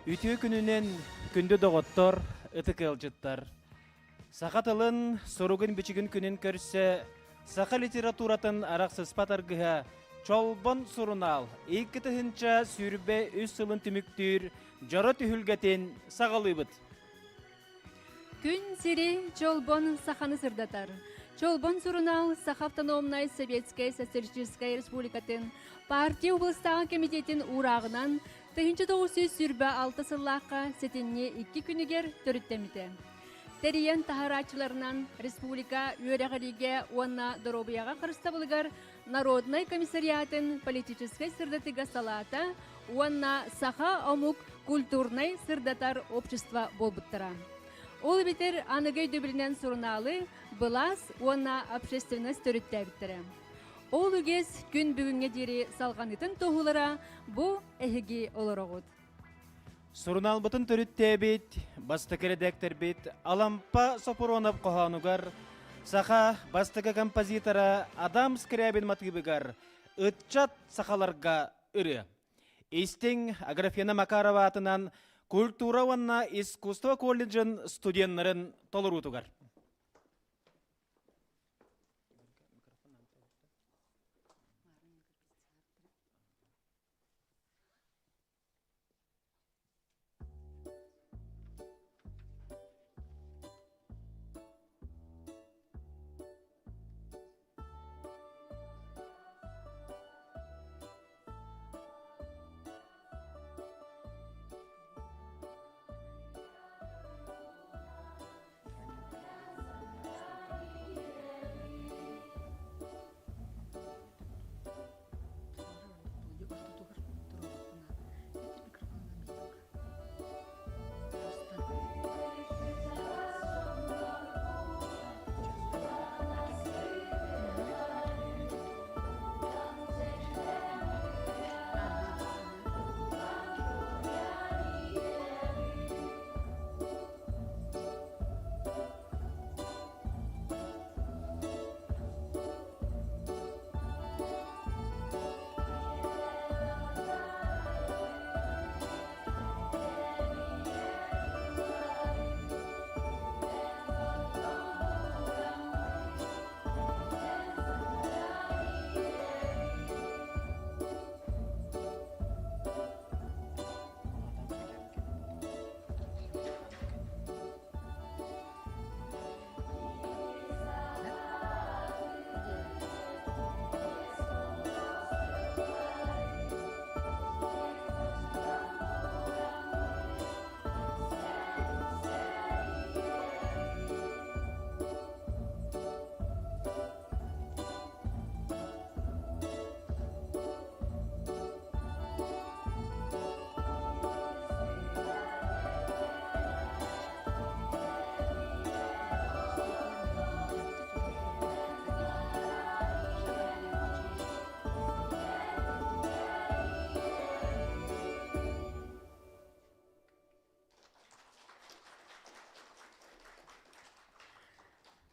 Үтүө күнүнэн күндү доҕоттор, ытык ыалдьыттар! Саха тылын суругун-бичигин күнүн көрсө саха литературатын арахсыспат аргыһа Чолбон сурунаал 2023 сылын түмүктүүр дьоро түһүлгэтин саҕалыыбыт. Күн сири Чолбон саханы сырдатар. Чолбон сурунаал Саха автономнай Советскай Социалистическай Республикатын партия областааҕы комитетин уурааҕынан 1926 сыллаахха сэтинньи икки күнүгэр төрүттэммитэ. Тэрийэн таһарааччыларынан республика үөрэҕириигэ уонна доруобуйаҕа харыстабылыгар Народнай комиссариатын политическай сырдатыыга салаата уонна саха омук культурнай сырдатар общество буолбуттара. Ол эбэтэр аныгы өйдөбүлүнэн сурунаалы былаас уонна общественность төрүттээбиттэрэ. Ол үгэс күн бүгүҥҥэ диэри салҕаныытын туоһулара бу эһиги олороҕут. Сурунаалбытын төрүттээбит, бастакы эрэдээктэрбит Алампа Сопуруонап хоһоонугар саха бастакы композитора Адам Скрябин матыыбыгар «Ыччат сахаларга ырыа». Истиҥ Аграфена Макарова аатынан культура уонна искусство колледжын студеннарын толоруутугар.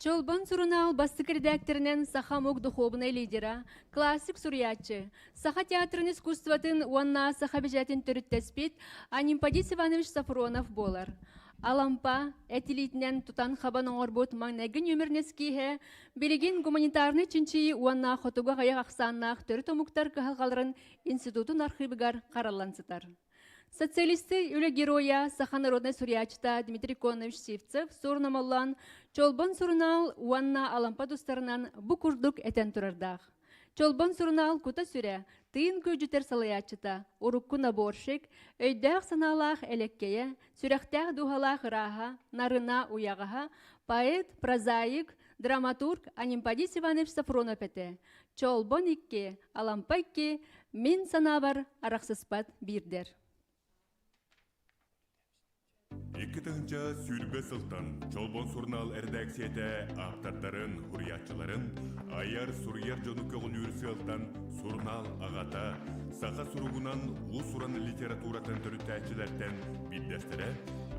Чолбон сурунаал бастакы редакторынан саха омук духуобунай лидера, классик суруйааччы, Саха театрын искусствотын уонна саха бэчээтин төрүттэспит Анимпадис Иванович Сафронов буолар. Алампа этилиитинэн тутан-хабан оҥорбут маҥнайгы нүөмэр эскииһэ билигин гуманитарнай чинчийии уонна хотугу аҕыйах ахсааннаах төрүт омуктар кыһалҕаларын институтун архыыбыгар хараллан сытар. Социалисты үлэ геройа, саха народнай суруйааччыта Дмитрий Конович Сивцев суорунамаллаан Чолбон сурунаал уонна Алампа тустарынан бу курдук этэн турардаах. Чолбон сурунаал кута-сүрэ, тыын күөдьүтэр салайааччыта, урукку наборщик, өйдөөх-санаалаах элэккэйэ, сүрэхтээх дууһалаах ырааһа, нарына уйаҕаһа, поэт, прозаик, драматург Анимпадис Иванович Сафронов этэ. Чолбон икки, Алампа икки, мин санаабар арахсыспат биирдэр. 2020 сылтан Чолбон сурунаал эрэдээксийэтэ ааптардарын, суруйааччыларын, айар-суруйар дьону көҕүлүүр сыалтан сурунаал аҕата, саха суругунан уус-уран литературатын төрүттээччилэртэн биирдэстэрэ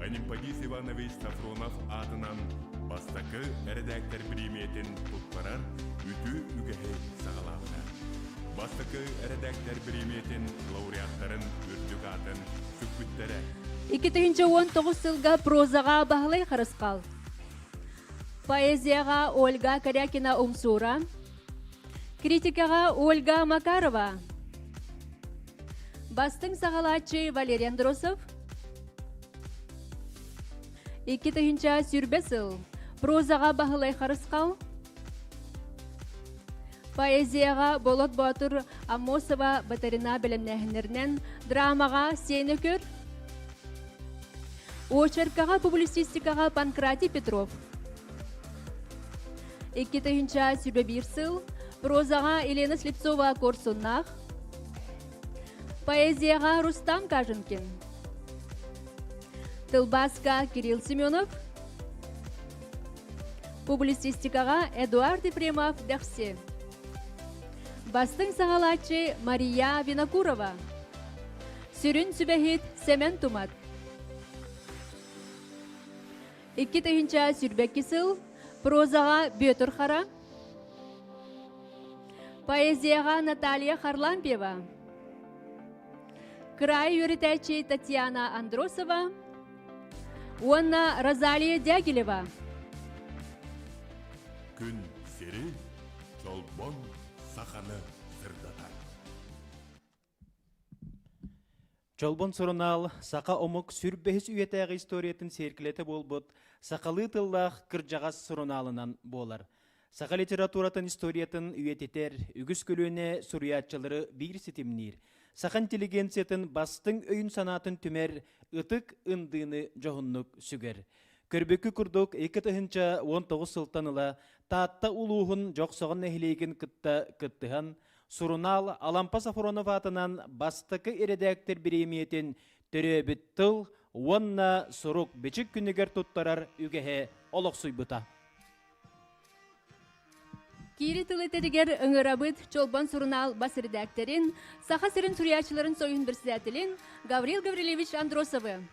Анимпадис Иванович Сафронов аатынан бастакы эрэдээктэр бириэмийэтин туттарар үтүө үгэһи саҕалаабыта. Бастакы эрэдээктэр бириэмийэтин лауреаттарын үрдүк аатын сүкпүттэрэ. 2019 сылга прозаҕа Баһылай Харысхал, поэзияҕа Ольга Корякина-Умсура, критикаҕа Ольга Макарова, бастыҥ саҕалааччы Валерий Андросов, 2020 сыл прозаҕа Баһылай Харысхал, Поэзияҕа Болот Боотур Аммосова Батарина бэлэмнээһиннэринэн драмаҕа Сиэнэ көр, очеркаҕа публицистикаҕа Панкратий Петров. 2021 сыл прозаҕа Елена Слепцова Корсуннаах, поэзияҕа Рустам Каженкин, тылбааска Кирилл Семенов, Публицистикаҕа Эдуард Ефремов Дэхси. Бастыҥ саҕалааччы Мария Винокурова. Сүрүн сүбэһит Сэмэн Тумат. 2022 сыл прозаҕа Бүөтүр Хара. Поэзияҕа Наталья Харлампьева. Кыраайы үөрэтээччи Татьяна Андросова уонна Розалия Дягилева. Күн сири Чолбон саханы сырдатар. Чолбон сурунаал саха омук сүрбэһис үйэтээҕи историятын сиэркилэтэ буолбут сахалыы тыллаах кырдьаҕас сурунаалынан буолар. Саха литературатын историятын үйэтитэр, үгүс көлүөнэ суруйааччылары биир ситимниир, саха интеллигенциятын бастыҥ өйүн-санаатын түмэр ытык ындыыны дьоһуннук сүгэр. Көрбүккү курдук, 2019 сылтан ыла Таатта улууһун Дьохсоҕон нэһилиэгин кытта кыттыһан, сурунаал Алампа Софронов аатынан бастакы эрэдээктэр бириэмийэтин төрөөбүт тыл уонна сурук-бичик күнүгэр туттарар үгэһэ олохсуйбута. Киири тыл этэригэр ыҥырабыт Чолбон сурунаал бас редакторын, Саха сирин суруйааччыларын союһун председателин Гаврил Гаврильевич Андросовы.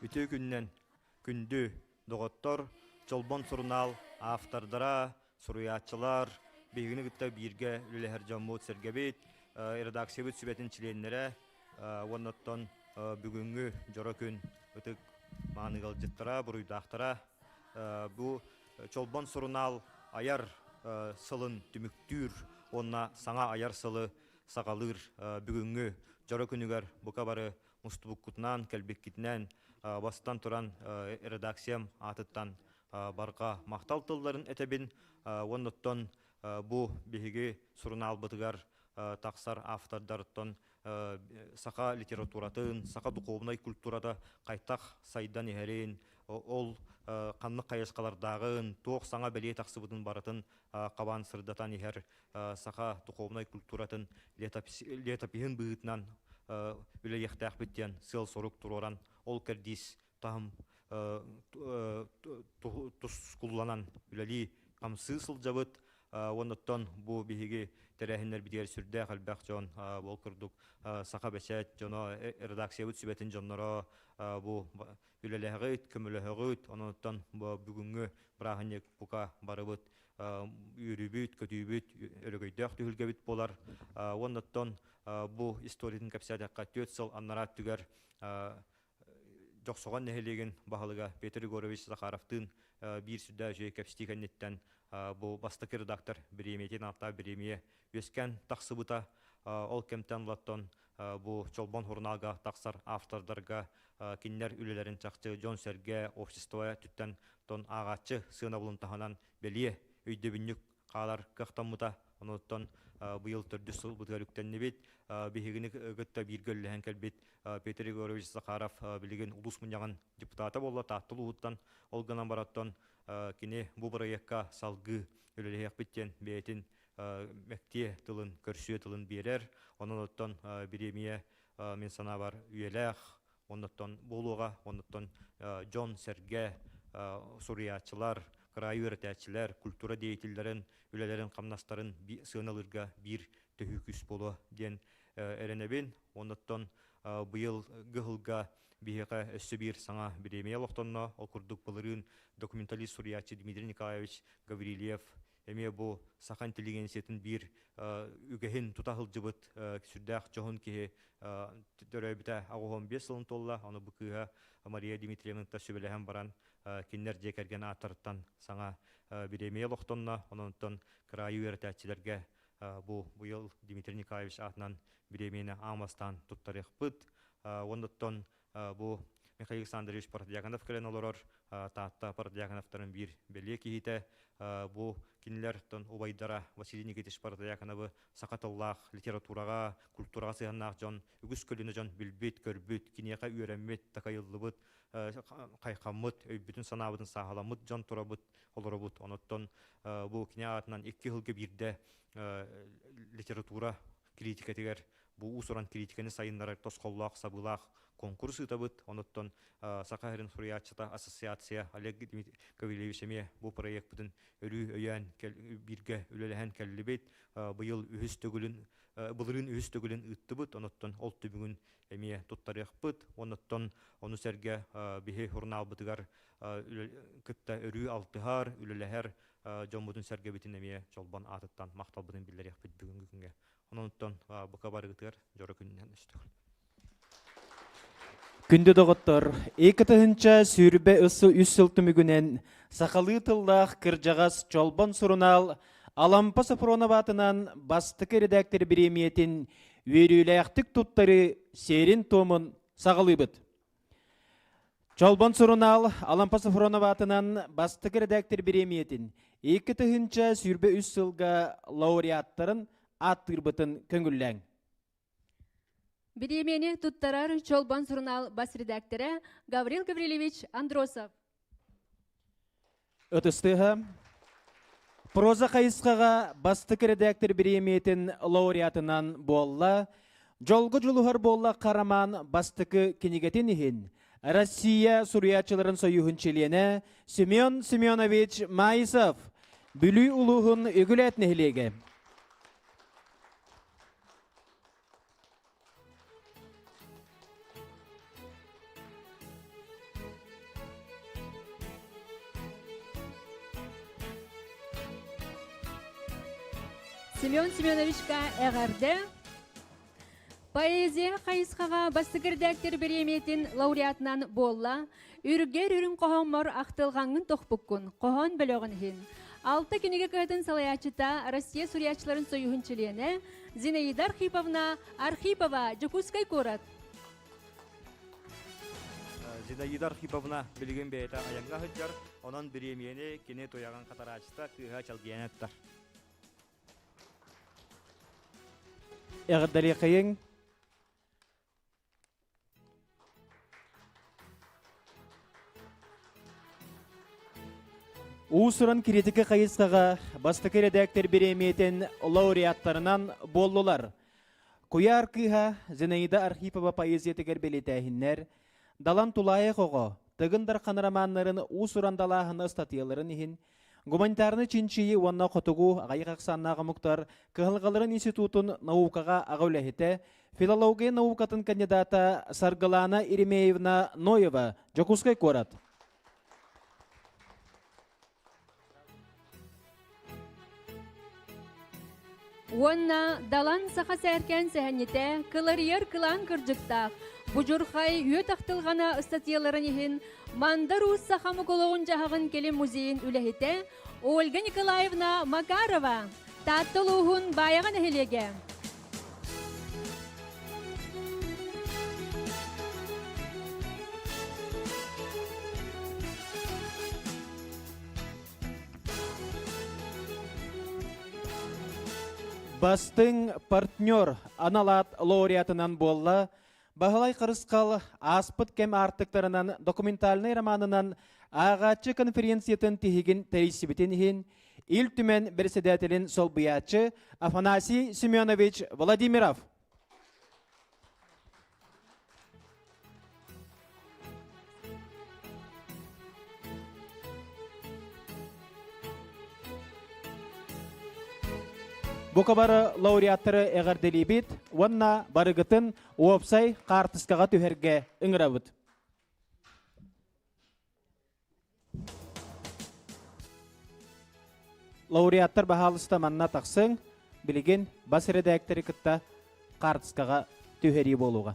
Үтүө күннэн, күндү доҕоттор, Чолбон сурунаал автордара, суруйааччылар, биһигини кытта бииргэ үлэлэһэр дьоммут сэргэбит, редакциябыт сүбэтин чилиэннэрэ уонна оттон бүгүҥҥү дьоро күн ытык мааны ыалдьыттара, буруйдаахтара бу Чолбон сурунаал айар сылын түмүктүүр уонна саҥа айар сылы саҕалыыр бүгүҥҥү дьоро күнүгэр бука бары мустубуккутунан, кэлбиккитинэн бастан туран редакциям аатыттан барҕа махтал тылларын этэбин уонна оттон бу биһиги сурунаалбытыгар тахсар автордартан саха литературатын, саха духовнай культурата хайтах сайдан иһэрин, ол ханнык хайысхалардааҕын, туох саҥа бэлиэ тахсыбытын барытын хабан сырдатан иһэр саха духовнай культуратын летопиһын быһыытынан үлэлиэхтээхпит диэн сыал-сорук туруоран, ол кэрдиис таһым тускулланан үлэлии хамсыы сылдьабыт. Уоннаттан бу биһиги тэрээһиннэрбитигэр сүрдээх элбэх дьон, ол курдук саха бэчээт дьоно, редакциябыт сүбэтин дьонноро бу үлэлэһэҕит, көмөлөһөҕүт. Онон бүгүҥҥү бырааһынньык бука барыбыт үөрүүбүт, көтүүбүт, өрөгөйдөөх түһүлгэбит буолар. Уоннаттан бу историятын кэпсээтэххэ, 4 сыл аннараа өттүгэр Дьохсоҕон нэһилиэгин баһылыга Петр Егорович Захаровтыын биир сүрдээх үчүгэй кэпсэтии кэнниттэн бу бастакы редактор бириэмийэтин ааттаах бириэмийэ үөскээн тахсыбыта. Ол кэмтэн ылаттан бу Чолбон сурунаалга тахсар автордарга кинилэр үлэлэрин чахчы дьон-сэргэ, общество өттүттэн тон ааҕааччы сыанабылын таһынан бэлиэ өйдөбүнньүк хаалар кыахтаммыта. Онуттан быйыл төрдүс сылбытыгар үктэннибит. Биһигини кытта бииргэ үлэлэһэн кэлбит Петр Егорович Захаров билигин улуус мунньаҕын депутата буолла Таатта улууһуттан. Ол гынан бараттан кини бу бырайыакка салгыы үлэлэһиэхпит диэн бэйэтин мэктиэ тылын, көрсүө тылын биэрэр. Онон оттон бириэмийэ мин санаабар үйэлээх, оннуттан буолуоҕа, оннуттан дьон-сэргэ, суруйааччылар, кыраайы үөрэтээччилэр, культура деятеллэрин үлэлэрин хамнастарын сыаналыырга биир төһүү күүс буолуо диэн эрэнэбин. Оннуттан Быйыл гыһылга биһиэхэ өссө биир саҥа бириэмийэ олохтонно. Ол курдук былырыын документалист суруйааччы Дмитрий Николаевич Гаврильев эмиэ бу саха интеллигенциятын биир үгэһин тута сылдьыбыт сүрдээх дьоһун киһи төрөөбүтэ 85 сылын туолла. Ону бу кыыһа Мария Дмитриевна сүбэлэһэн баран кинилэр дьиэ кэргэн ааттарыттан саҥа бириэмийэ олохтонно. Онон кыраайы үөрэтээччилэргэ бу быйыл Дмитрий Николаевич аатынан бириэмийэни аан бастаан туттарыахпыт. Оннуттан бу Михаил Александрович Протодьяконов кэлэн олорор Таатта Протодьяконовтарын биир бэлиэ киһитэ. Бу кинилэртэн убайдара Василий Никитич Протодьяконовы саха тыллаах литератураҕа, культураҕа сыһыаннаах дьон, үгүс көлүөнэ дьон билбит, көрбүт, киниэхэ үөрэммит, такайыллыбыт, хайхаммыт, өйбүтүн-санаабытын сааһыламмыт дьон турабыт, олоробут. Онуттан бу кини аатынан икки сылга биирдэ литература критикатыгар бу уус-уран критиканы сайыннарар тосхоллоох, сабыылаах конкурс ыытабыт. Онуттан Саха сирин суруйааччыта ассоциация Олег Дмитриевич эмиэ бу проекпытын өрүү өйөөн бииргэ үлэлэһэн кэллибит. Быйыл үһүс төгүлүн былырыын үһүс төгүлүн ыыттыбыт. Онуттан ол түмүгүн эмиэ туттарыахпыт. Онуттан ону сэргэ биһи сурунаалбытыгар кытта өрүү алтыһар, үлэлэһэр дьоммутун сэргэбитин эмиэ Чолбон аатыттан махталбытын биллэриэхпит бүгүҥҥү күҥҥэ. Онон бука барыгытыгар дьоро күнүнэн өстөҕүн. Күндү доҕоттор, 2023 сыл түмүгүнэн сахалыы тыллаах кырдьаҕас Чолбон сурунаал Алампа Софронов аатынан бастакы редактор бириэмийэтин үөрүүлээхтик туттарыы сиэрин-туомун саҕалыыбыт. Чолбон сурунаал Алампа Софронов аатынан бастакы редактор бириэмийэтин 2023 сылга лауреаттарын ааттыырбытын көҥүллээҥ. Бириэмийэни туттарар Чолбон сурунаал бас редактора Гаврил Гаврильевич Андросов. Ытыстыһа Проза хайысхаҕа бастакы редактор бириэмийэтин лауреатынан буолла Дьолго дьулуһар буоллахха роман бастакы кинигэтин иһин Россия суруйааччыларын союһун чилиэнэ Семен Семенович Маисов Бүлүү улууһун Үгүлээт нэһилиэгэ. Семен Семеновичка эҕэрдэ! Поэзия хайысхаҕа бастакы редактор бириэмийэтин лауреатынан буолла. Үргэр үрүҥ хоһооммор ахтылҕаҥҥын тохпуккун, хоһоон бөлөҕүн иһин. Алта кинигэ кыһатын салайааччыта Россия суруйааччыларын союһун чилиэнэ Зинаида Архиповна Архипова, Дьокуускай куорат. Зинаида Архиповна билигин бэйэтэ айаҥҥа сылдьар, онон бириэмийэни кини туйаҕын хатарааччыта кыыһа Чэлгиэнэ ыттар. Эҕэрдэлиэхэйиҥ! Уус-уран критика хайысхаҕа бастакы эрэдээктэр бириэмийэтин лауреаттарынан буоллулар. Куйаар кыыһа Зинаида Архипова поэзиятыгар бэлиэтээһиннэр, Далан Тулаайах оҕо, Тыгын Дархан романнарын уус-уран далааһына ыстатыйаларын иһин Гуманитарнай чинчийии уонна хотугу аҕыйах ахсааннаах омуктар кыһалҕаларын институтун наукаҕа аҕа үлэһитэ, филология наукатын кандидата Саргылана Еремеевна Ноева, Дьокуускай куорат. Уонна Далан саха сээркээн сэһэнньитэ, кыларыйар кылаан кырдьыктаах, Будьурхай үөт ахтылҕана ыстатыйаларын иһин Мандар Уус саха омук олоҕун-дьаһаҕын кэлим музейын үлэһитэ Ольга Николаевна Макарова, Таатта улууһун Баайаҕа нэһилиэгэ. Бастыҥ партнер анал аат лауреатынан буолла Баһылай Харысхал ааспыт кэм аартыктарынан документальнай романынан ааҕааччы конференциятын тиһигин тэрийсибитин иһин Ил Түмэн бэрэссэдээтэлин солбуйааччы Афанасий Семенович Владимиров. Бука бары лауреаттары эҕэрдэлиибит уонна барыгытын уопсай хаартыскаҕа түһэргэ ыҥырабыт. Лауреаттар баһаалыста манна тахсыҥ, билигин бас эрэдээктэри кытта хаартыскаҕа түһэрии буолуоҕа.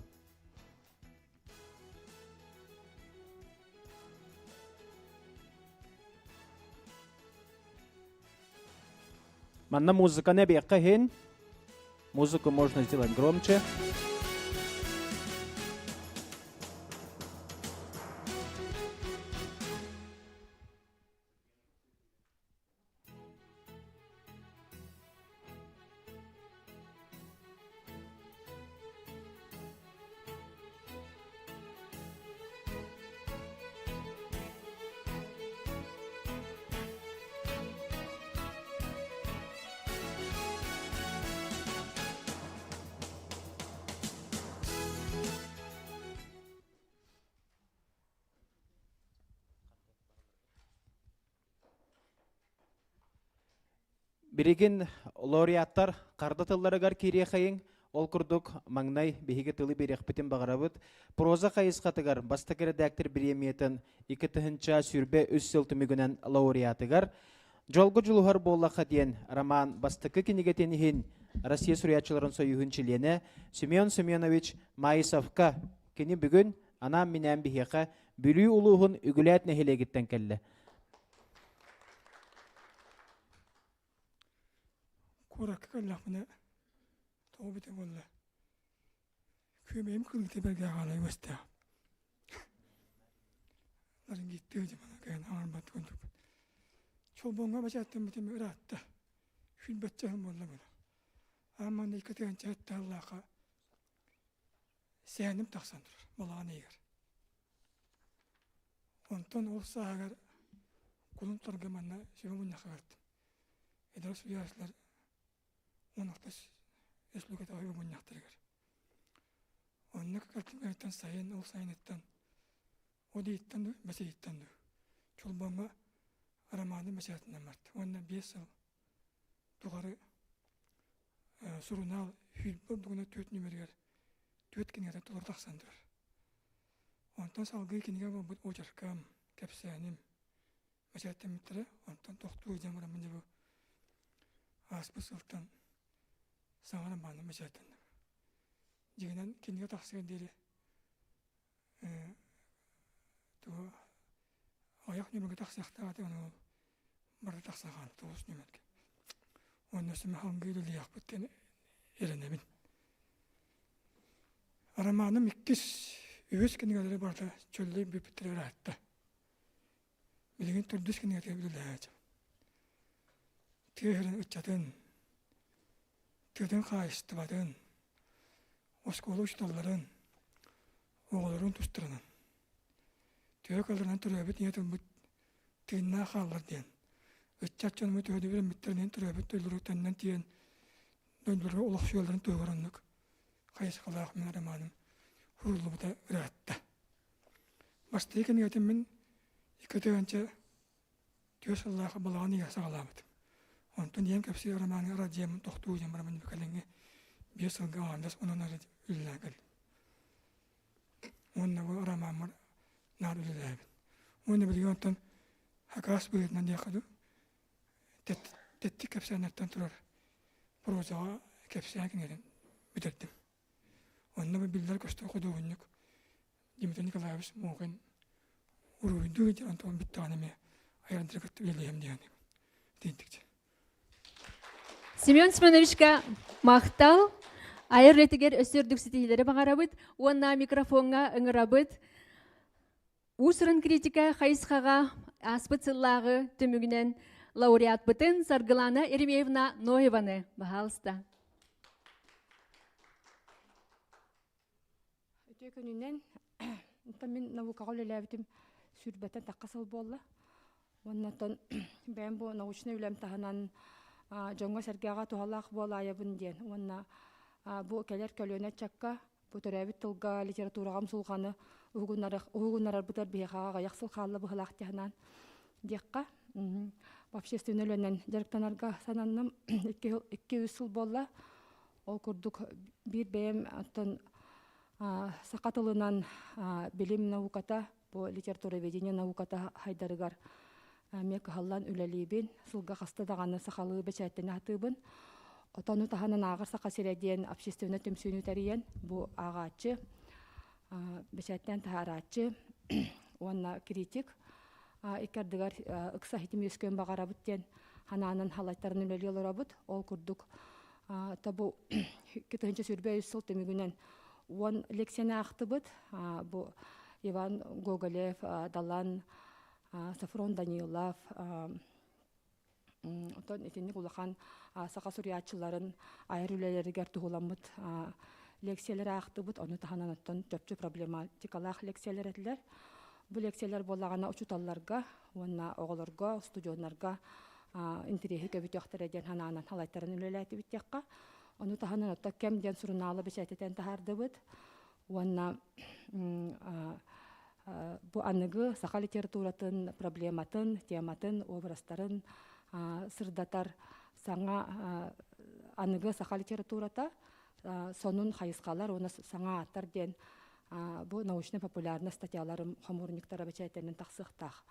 Манна музыканы эбиэххэ иһин. Музыку можно сделать громче. Билигин лауреаттар харда тылларыгар киириэхэйиҥ. Ол курдук, маҥнай биһиги тылы биэриэхпитин баҕарабыт. Проза хайысхатыгар бастакы эрэдээктэр бириэмийэтин 2023 сыл түмүгүнэн лауреатыгар «Дьолго дьулуһар буоллахха» диэн роман бастакы кинигэтин иһин Россия суруйааччыларын союһун чилиэнэ Семен Семенович Маисовка кини бүгүн анаан-минээн биһиэхэ Бүлүү улууһун Үгүлээт нэһилиэгиттэн кэллэ. Куоракка кэллэхпинэ тоҕо эбитэ буолла күөмэйим кылыыта бэргэ хаалай үөстээх ларингиттыы дьымана кэһэн аҥарбат курдукпун чолбоҥҥо бачааттаммытым ыраатта сүүрбэччэ сыл буолла буолар аан маҥнай кытыанча аттааллаахха сэһэним тахсан турар балаҕан ыйыгар Онтон ол сааһыгар кулун торга манна сүбэ мунньахха бардым. Эдэр суруйааччылар уон алтыс республикатааҕы сүбэ мунньахтарыгар. Онно картинкаттан сайын, ол сайыныттан, ол ыйыттан дуу, бэс ыйыттан дуу Чолбоҥҥо романы бэчээтинэн барда. Уонна 5 сыл тухары сурунаал сүүрбэ ордугуна түөрт нүмеригэр түөрт кинигэтэ толору тахсан турар. Онтон салгыы кинигэ буолбут очеркам, кэпсээним бэчээттэммиттэрэ. Онтон тохтуу илдьэн бараммын дьэ бу ааспыт сылтан саҥа романым бэчээттэнним. Дьиҥинэн кинигэ тахсыар диэри тугу аҕыйах нүөмэргэ тахсыахтаах этэ ону барыта тахсан хаалла тоҕус нүөмэргэ. Уонна өссө салгыы үлэлиэхпит диэн эрэнэбин. Романым иккис, үһүс кинигэлэри барыта чөллөй бүппүттэрэ ыраатта. Билигин төрдүс кинигэтигэр үлэлэһээччим. Тыа сирин ыччатын, тыатын хаһаайыстыбатын, оскуола учууталларын, оҕолорун тустарынан төһө кыалларынан төрөөбүт ийэ тылбыт тыыннаах хааллар диэн ыччат дьонуммут төһө үөрэммиттэринэн төрөөбүт дойдуларыгар төннөн тиийэн дойдуларыгар олохсуйалларын туһугар оннук хайысхалаах мин романым суруллубута ыраатта. Бастакы кинигэтин мин 2 тыһыынча 4 сыллаах балаҕан ыйыгар саҕалаабытым. Онтон ийэм кэпсиир романыгар араадьыйам тохтуу диэн бараммын кэлиҥҥи 5 сылга аҥаардас онон эрэ үлэлээн кэллим. Уонна бу ромаммар наар үлэлээбит. Уонна билигин онтон хакас быһыытынан диэххэ дуу, тэттик кэпсээннэртэн турар прозаҕа кэпсээн кинигэтин бүтэрдим. Онно бу биллэр-көстөр худуоһунньук Дмитрий Николаевич Мокин уруһуйдуу диэн онтон бүттэҕинэ эмиэ айардары кытта үлэлиэм диэн тиийдикчэ. Семен Семеновичка махтал. Айар үлэтигэр өссө үрдүк ситиһиилэри баҕарабыт уонна микрофоҥҥа ыҥырабыт. Уус-уран критика хайысхаҕа ааспыт сыллааҕы түмүгүнэн лауреатпытын Саргылана Еремеевна Ноеваны, баһаалыста. Үтүө күнүнэн. Онтон мин наукаҕа үлэлээбитим сүүрбэттэн тахха сыл буолла. Уонна оттон бэйэм бу научнай үлэм таһынан дьоҥҥо-сэргэҕэ туһалаах буолаайабын диэн уонна бу кэлэр көлүөнэ ыччакка бу төрөөбүт тылга, литератураҕа умсулҕаны уһугуннарарбытыгар биһиэхэ аҕыйах сыл хаалла быһыылаах диэххэ. Общественный үлэнэн дьарыктанарга сананным. 2-3 сыл буолла. Ол курдук биир бэйэм оттон саха тылынан билим науката, бу литературоведение науката хайдарыгар эмиэ кыһаллан үлэлиибин. Сылга хаста даҕаны сахалыы бэчээттэнэ сатыыбын. Отону таһынан ааҕар Саха сирэ диэн общественнай түмсүүнү тэрийэн бу ааҕааччы, бэчээттээн таһаарааччы уонна критик икки ардыгар ыкса ситим үөскүөн баҕарабыт диэн ханаанан халайтарын үлэлии олоробут. Ол курдук тобу 2023 сыл түмүгүнэн 10 лекцияны аахтыбыт. Бу Иван Гоголев, Далан, Софрон Данилов, Оттон итинник улахан саха суруйааччыларын айар үлэлэригэр туһуламмыт лекциялары аахтыбыт. Ону таһынан оттон чопчу проблематикалаах лекциялар этилэр. Бу лекциялар буоллаҕына учууталларга уонна оҕолорго, студеннарга интэриэһи көбүтүөхтэрэ диэн санаанан халайтаран үлэлээтибит диэххэ. Ону таһынан оттон Кэм диэн сурунаалы бэчээтэтэн таһаардыбыт. Уонна бу аныгы саха литературатын проблематын, тематын, образтарын сырдатар саҥа аныгы саха литературата сонун хайысхалар уонна саҥа ааттар диэн бу научно-популярный статьяларым хомуурунньуктара бэчээттэнэн тахсыахтаах.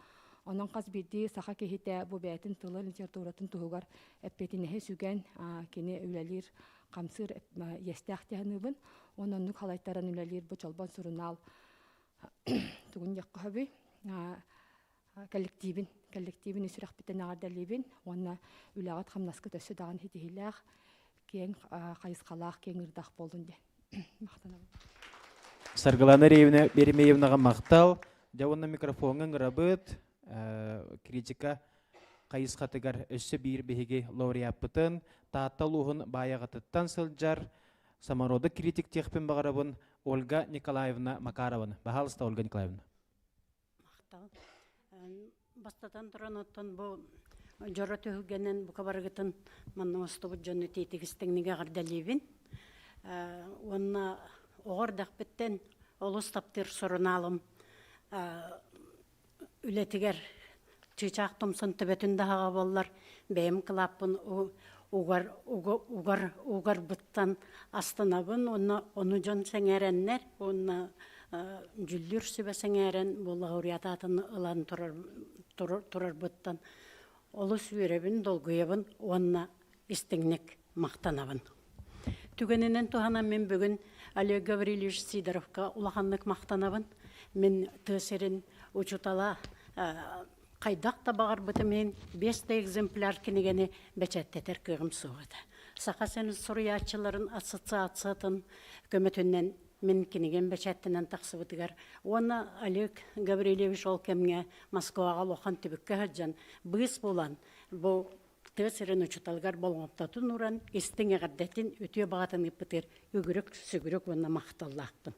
Онон хас биирдии саха киһитэ бу бэйэтин тылын, литературатын туһугар эппиэтинэһи сүгэн кини үлэлиир хамсыыр иэстээх дии саныыбын. Уонна оннук халайтаран үлэлиир бу Чолбон сурунаал тугун диэххэ сөбүй коллективин коллективин сүрэхпиттэн эҕэрдэлиибин уонна үлэҕит-хамнаскыт өссө даҕаны ситиһиилээх киэҥ хайысхалаах киэҥ ыырдаах буоллун диэн махтанабын. Саргылана Реевна Еремеевнаҕа махтал. Дьэ уонна микрофоҥҥа ыҥырабыт критика хайысхатыгар өссө биир биһиги лауреаппытын Таатта улууһун Баайаҕатыттан сылдьар самородок критик диэхпин баҕарабын Ольга Николаевна Макарованы. Баһаалыста, Ольга Николаевна. Махтал. Бастатан туран оттон бу дьоро түһүлгэнэн бука барыгытын манна оҥостубут дьону тиитигистиҥнигэ эҕэрдэлиибин. Уонна оҕо эрдэхпиттэн олус таптыыр сурунаалым үлэтигэр чыычаах тумсун төбөтүн да аһаҕа буоллар бэйэм кылааппын угар угар угарбыттан астынабын уонна ону дьон сэҥээрэннэр уонна дьүллүүр сүбэ сэҥээрэн бу лауреат аатын ылан турар турарбыттан олус үөрэбин долгуйабын уонна истиҥник махтанабын. Түгэнинэн туһанан мин бүгүн Олег Гаврильевич Сидоровка улаханнык махтанабын. Мин тыа сирин учуутала хайдах да баҕарбытым иһин биэс да экземпляр кинигэни бэчээттэтэр кыаҕым суох этэ. Саха сирин суруйааччыларын ассоциациятын көмөтүнэн мин кинигэм бэчээттэнэн тахсыбытыгар уонна Олег Гаврильевич ол кэмҥэ Москваҕа улахан түбүккэ сылдьан быыс булан бу тыа сирин учууталыгар болҕомтотун ууран, истиҥ эҕэрдэтин, үтүө баҕатын ыыппытыгар үгүрүк, сүгүрүк уонна махталлаахпын.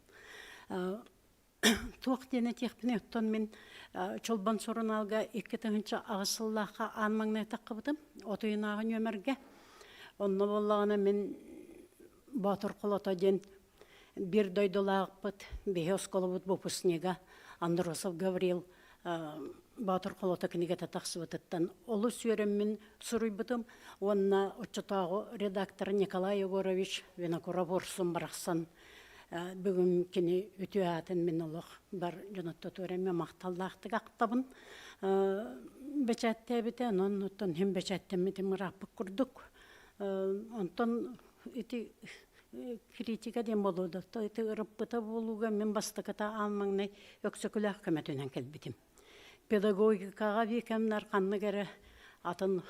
Туох диэн этиэхпиний, оттон мин Чолбон сурунаалга 2008 сыллаахха аан маҥнай таххыбытым, от ыйынааҕы нүөмэргэ. Онно буоллаҕына мин Боотур Холото диэн биир дойдулаахпыт, биһи оскуолабыт выпускнига Андросов Гаврил Боотур Холото кинигэтэ тахсыбытыттан олус үөрэммин суруйбутум уонна оччотооҕу редактор Николай Егорович Винокуров Урсун барахсан бүгүн кини үтүө аатын мин олох бар дьонотто туорэммэ махталлаахтык ахтабын бэчээттээбитэ онон оттон иһин бэчээттэммитим ырааппыт курдук онтон ити критика диэн буолуо да ити ырыппыта буолууга мин бастакыта аан маҥнай Өксөкүлээх көмөтүнэн кэлбитим. Педагогикаҕа биикэмнэр ханнык эрэ атын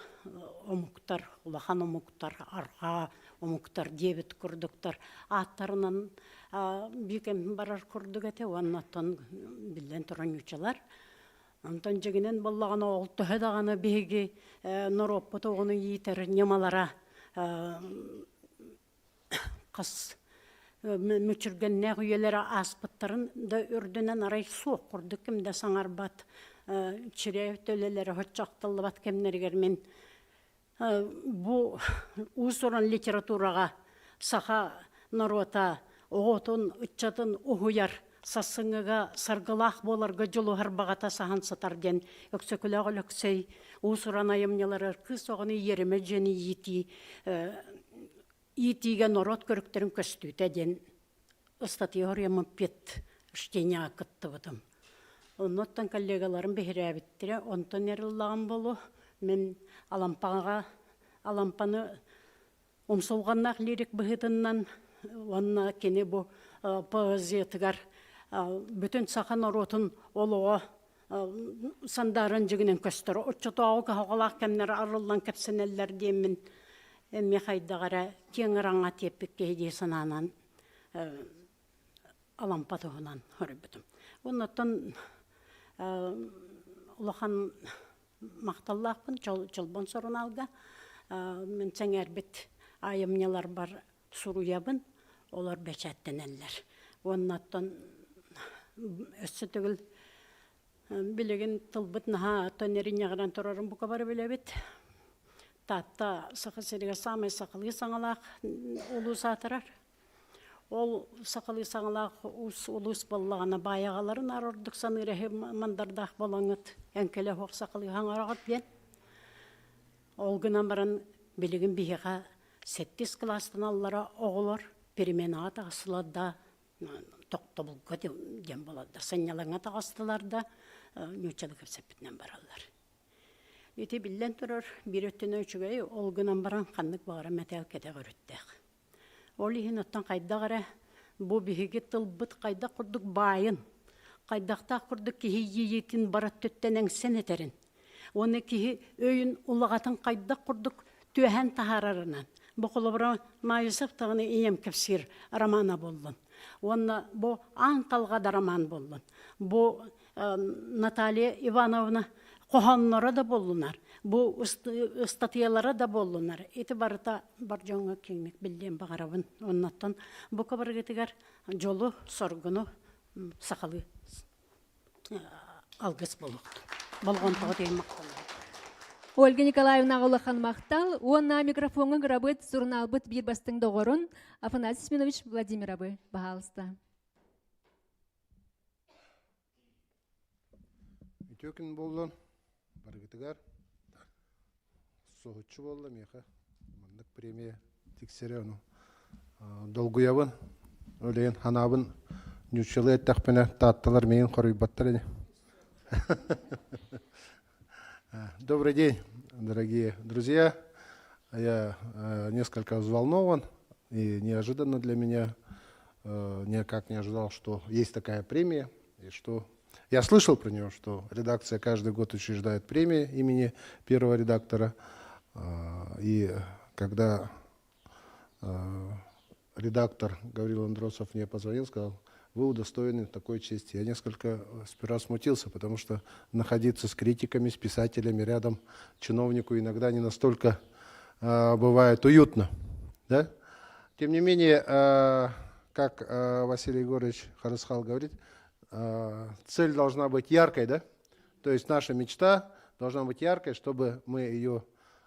омуктар, улахан омуктар, арҕаа омуктар диэбит курдуктар ааттарынан биикэм барар курдук этэ уонна оттон биллэн туран нууччалар. Онтон дьиҥинэн буоллаҕына ол төһө даҕаны биһиги норуоппут оҕону иитэр ньымалара хас мүччүргэннээх үйэлэрэ ааспыттарын да үрдүнэн арай суох курдук ким да саҥарбат чирэ төлөлөрө соччо ахтыллыбат кэмнэригэр мин бу уус-уран литератураҕа саха норуота оҕотун ыччатын уһуйар. сарсыҥҥыга саргылаах буоларга дьулуһар баҕата саһан сытар диэн Өксөкүлээх Өлөксөй уус-уран айымньыларыгар кыыс оҕону иэримэ дьиэни иитии иитиигэ норуот көрүктэрин көстүүтэ диэн ыстатыйа хоруйаммын пед чтениеҕа кыттыбытым. Оннуттан коллегаларым биһирээбиттэрэ, онтон эр ыллаҕым буолуо. Мин Алампаҕа Алампаны умсулҕаннаах лирик быһыытынан уонна кини бу поэзиятыгар бүтүн саха норуотун олоҕо сандааран дьигинэн көстөр. Оччотооҕу кыһалҕалаах кэмнэр арыллан кэпсэнэллэр диэммин эмиэ хайдах эрэ киэҥ ыраҥа тиэппит киһи дии санаанан Алампа туһунан хоруйбутум. Оннуттан улахан махталлаахпын Чолбон сурунаалга. Мин сэҥээрбит айымньыларбар суруйабын, олор бэчээттэнэллэр. Уоннаттан өссө төгүл билигин тылбыт наһаа төннөрүнньэҕирэн турарын бука бары билэбит. Таатта Саха сиригэр саамай сахалыы саҥалаах улуус аатырар. Ол сахалыы саҥалаах уус улуус буоллаҕына баайаҕаларын аар ордук саныыр эһи мандардаах буолаҥҥыт эҥкилэ суох сахалыы саҥараҕыт диэн. Ол гынан баран билигин биһиэхэ сэттис кылаастан аллара оҕолор переменаҕа таҕыстылар да тохтобулга диэн буолаллар. Сынньалаҥҥа таҕыстылар да нууччалыы кэпсэппитинэн бараллар. Ити биллэн турар биир өттүнэн үчүгэй, ол гынан баран ханнык баҕарар мэтээл кэтэх өрүттээх. Ол иһин оттон хайдах эрэ бу биһиги тылбыт хайдах курдук баайын, хайдахтаах курдук киһи иэйиитин бары өттүттэн эҥсэн этэрин уонна киһи өйүн улаҕатын хайдах курдук түөһэн таһаарарынан бу холобура Маайысов даҕаны ийэм кэпсиир романа буоллун уонна бу аан талҕа да роман буоллун бу Наталья Ивановна хоһоонноро да буоллунар, бу ыстатыйалара да буоллунар, ити барыта бар дьоҥҥо киэҥник биллиэн баҕарабын. Оннуттан бу кыбыргытыгар дьолу, соргуну сахалыы алгыс буолуохтун. Болҕомтоҕо тиийэн махтанабын. Ольга Николаевнаҕа улахан махтал уонна микрофоҥҥа гырабыт сурунаалбыт биир бастыҥ доҕорун Афанасий Семенович Владимировы баһаалыста. Үтүө күн буоллун барыгытыгар. Соһуччу буолла миэхэ маннык премия тиксэрэ ону долгуйабын. Ол ханаабын ньууччалыы эттэхпинэ таатталар миигин хоруйбаттар ини. Добрый день, дорогие друзья. Я несколько взволнован и неожиданно для меня. Никак не ожидал, что есть такая премия и что я слышал про нее, что редакция каждый год учреждает премии имени первого редактора. И когда редактор Гаврил Андросов мне позвонил, сказал, вы удостоены такой чести. Я несколько сперва смутился, потому что находиться с критиками, с писателями рядом чиновнику иногда не настолько бывает уютно. Да? Тем не менее, как Василий Егорович Харысхал говорит, цель должна быть яркой, да? То есть наша мечта должна быть яркой, чтобы мы ее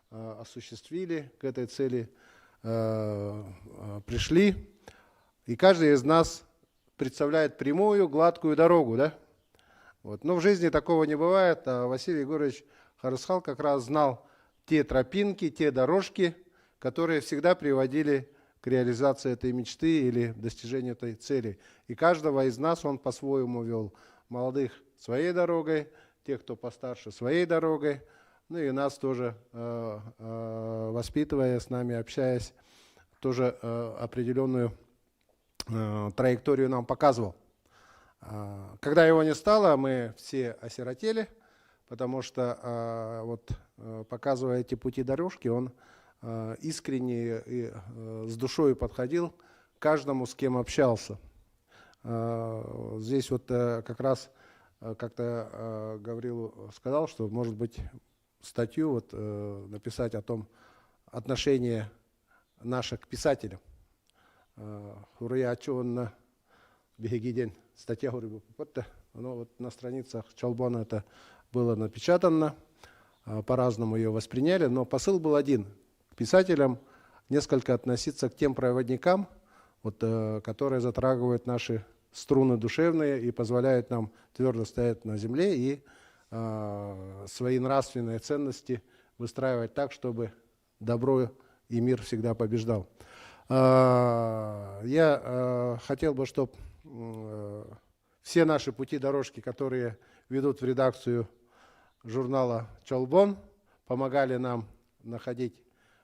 осуществили, к этой цели пришли. И каждый из нас представляет прямую, гладкую дорогу, да? Вот. Но в жизни такого не бывает. А Василий Егорович Харысхал как раз знал те тропинки, те дорожки, которые всегда приводили к реализации этой мечты или достижению этой цели. И каждого из нас он по-своему вел. Молодых своей дорогой, тех, кто постарше, своей дорогой. Ну и нас тоже, воспитывая, с нами общаясь, тоже определенную траекторию нам показывал. Когда его не стало, мы все осиротели, потому что вот показывая эти пути дорожки, он искренне и с душой подходил к каждому, с кем общался. Здесь вот как раз как-то Гаврилу сказал, что, может быть, статью вот написать о том отношении наше к писателям. Суруйааччы уонна биһиги диэн статья оно вот на страницах Чолбона это было напечатано, по-разному ее восприняли, но посыл был один. К писателям несколько относиться к тем проводникам, вот, которые затрагивают наши струны душевные и позволяют нам твердо стоять на земле и э, свои нравственные ценности выстраивать так, чтобы добро и мир всегда побеждал. Я хотел бы, чтобы все наши пути дорожки, которые ведут в редакцию журнала «Чолбон», помогали нам находить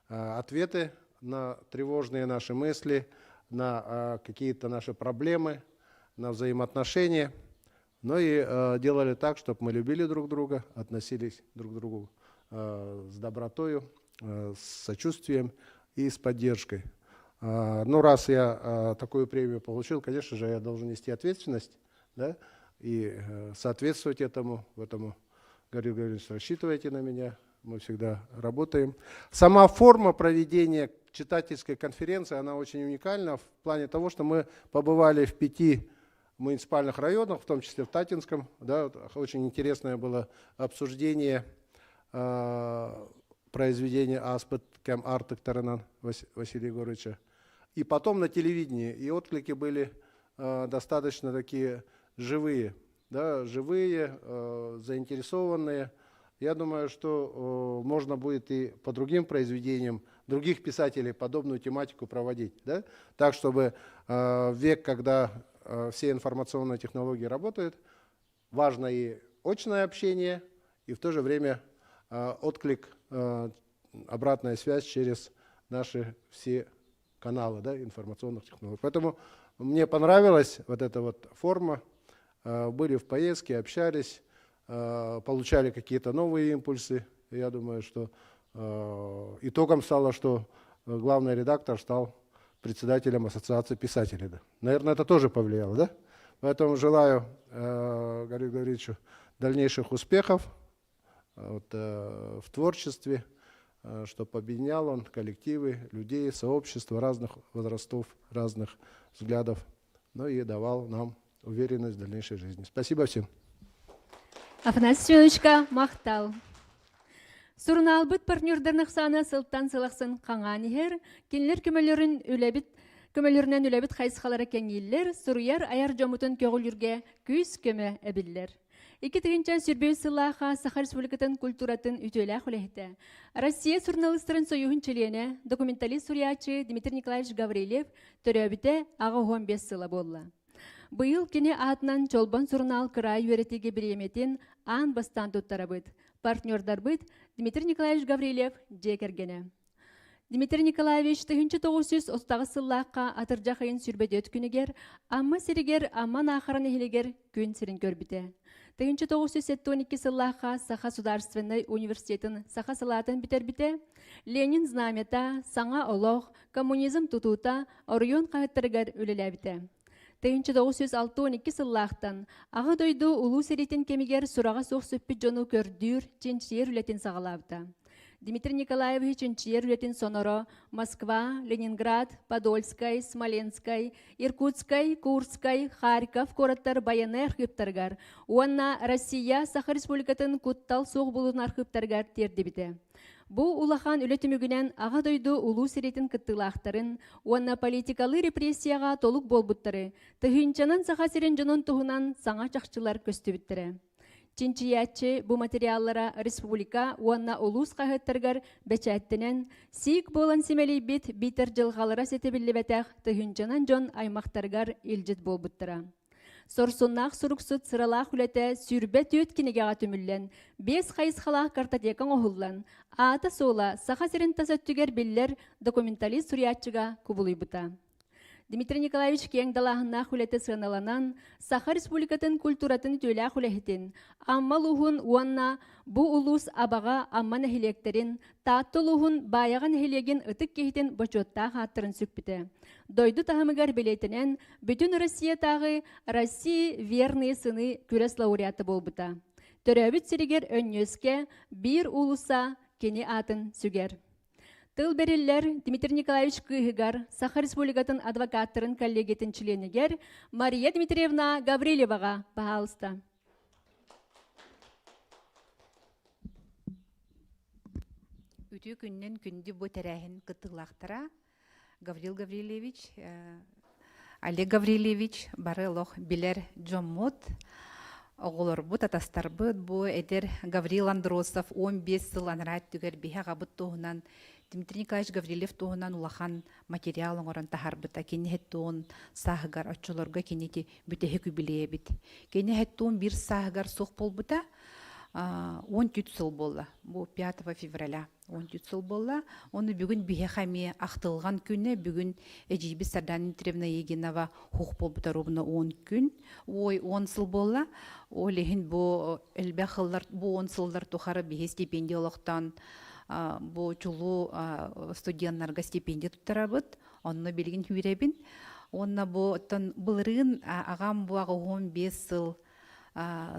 ответы на тревожные наши мысли, на какие-то наши проблемы, на взаимоотношения, но и делали так, чтобы мы любили друг друга, относились друг к другу с добротою, с сочувствием и с поддержкой. Ну, раз я такую премию получил, конечно же, я должен нести ответственность, да, и соответствовать этому, в этому, Гаврил Гаврилович, рассчитывайте на меня, мы всегда работаем. Сама форма проведения читательской конференции, она очень уникальна в плане того, что мы побывали в пяти муниципальных районах, в том числе в Таттинском. Да, очень интересное было обсуждение произведения «Ааспыт кэм аартыктарынан» Василия Егоровича. И потом на телевидении. И отклики были достаточно такие живые, да, живые, заинтересованные. Я думаю, что можно будет и по другим произведениям других писателей подобную тематику проводить. Да? Так, чтобы в век, когда все информационные технологии работают, важно и очное общение, и в то же время отклик, обратная связь через наши все каналы да, информационных технологий. Поэтому мне понравилась вот эта вот форма. Были в поездке, общались, получали какие-то новые импульсы. Я думаю, что итогом стало, что главный редактор стал председателем Ассоциации писателей. Да. Наверное, это тоже повлияло, да? Поэтому желаю Гаврилу Гавриловичу дальнейших успехов вот, в творчестве, чтобы объединял он коллективы, людей, сообщества разных возрастов, разных взглядов, ну и давал нам уверенность в дальнейшей жизни. Спасибо всем. Афанасий Семеновичка махтал. Сурунаалбыт партнердарын ахсаана сылтан сыл ахсын хаҥаан иһэр, кинилэр көмөлөрүн үлэбит көмөлөрүнэн үлэбит хайысхалара кэҥииллэр, суруйар айар дьоммутун көҕүлүүргэ күүс-көмө эбиллэр. 2021 сыллаахха Саха Республикатын культуратын үтүөлээх үлэһитэ, Россия суруналыыстарын союһун чилиэнэ, документалист суруйааччы Дмитрий Николаевич Гаврильев төрөөбүтэ 85 сыла буолла. Быйыл кини аатынан Чолбон сурунаал кыраайы үөрэтиигэ бириэмийэтин аан бастаан туттарабыт. Партнердарбыт Дмитрий Николаевич Гаврильев дьиэ кэргэнэ. Дмитрий Николаевич 1938 сыллаахха атырдьах ыйын 24 күнүгэр Амма сиригэр Амма Наахара нэһилиэгэр күн сирин көрбүтэ. 1972 сыллаахха Саха Судаарственнай университетын саха салаатын бүтэрбитэ. Ленин знамята, Саҥа олох, Коммунизм тутуута оройуон хаһыаттарыгар үлэлээбитэ. 1962 сыллаахтан Аҕа дойду Улуу сэриитин кэмигэр сураҕа суох сүппүт дьону көрдүүр, чинчийэр үлэтин саҕалаабыта. Дмитрий Николаевич чинчийэр үлэтин соноро Москва, Ленинград, Подольскай, Смоленскай, Иркутскай, Курскай, Харьков куораттар байыаннай архыыптарыгар уонна Россия Саха Республикатын куттал суох буолуутун архыыптарыгар тиэрдибитэ. Бу улахан үлэ түмүгүнэн Аҕа дойду Улуу сэриитин кыттыылаахтарын уонна политикалыы репрессияҕа толук буолбуттары, тыһыынчанан Саха сирин дьонун туһунан саҥа чахчылар көстүбүттэрэ. Чинчийээччи бу материаллара республика уонна улуус хаһыаттарыгар бэчээттэнэн, сиик буолан симэлийбит биитэр дьылҕалара ситэ биллибэтэх тыһыынчанан дьон аймахтарыгар илдьит буолбуттара. Сорсуннаах суруксут сыралаах үлэтэ 24 кинигэҕэ түмүллэн, биэс хайысхалаах картотека оҥоһуллан, аата-суола Саха сирин тас өттүгэр биллэр документалист суруйааччыга кубулуйбута. Дмитрий Николаевич киэҥ далааһыннаах үлэтэ сыаналанан, Саха Республикатын культуратын үтүөлээх үлэһитин, Амма улууһун уонна бу улуус Абаҕа Амма нэһилиэктэрин, Таатта улууһун Баайаҕа нэһилиэгин ытык киһитин бочуоттаах ааттарын сүкпүтэ. Дойду таһымыгар билиэтинэн Бүтүн Россиятааҕы России верные сыны күрэс лауреата буолбута. Төрөөбүт сиригэр Өнньүөскэ биир уулусса кини аатын сүгэр. Тыл бэриллэр Дмитрий Николаевич кыыһыгар, Саха Республикатын адвокаттарын коллегиятын чилиэнигэр Мария Дмитриевна Гаврильеваҕа баһаалыста. Үтүө күннэн күндү бу тэрээһин кыттыылаахтара Гаврил Гаврильевич. Олег Гаврильевич бары олох билэр дьоммут, оҕолорбут, атастарбыт бу эдэр Гаврил Андросов 15 сыл анараа өттүгэр биһи аҕабыт туһунан Дмитрий Николаевич Гаврильев туһунан улахан материал оҥорон таһаарбыта. Кини һэттуун сааһыгар оччолорго кинити бүтэһик үбүлүөйэбит. Кини һэттуун биир сааһыгар суох буолбута 14 сыл буолла. Бу 5 февраля 14 сыл буолла. Ону бүгүн биһиэхэ эмиэ ахтылҕан күнэ. Бүгүн эдьиийбит Сардана Дмитриевна Егинова хух буолбута ровно 10 күн. Ой, 10 сыл буолла. Ол иһин бу элбэх сыллар, бу 10 сыллар тухары биһи стипендия олохтоон бу чулуу студеннарга стипендия туттарабыт. Онно билигин үүрэбин. Уонна бу оттон былырыын аҕам бу аҕыһуон 5 сыл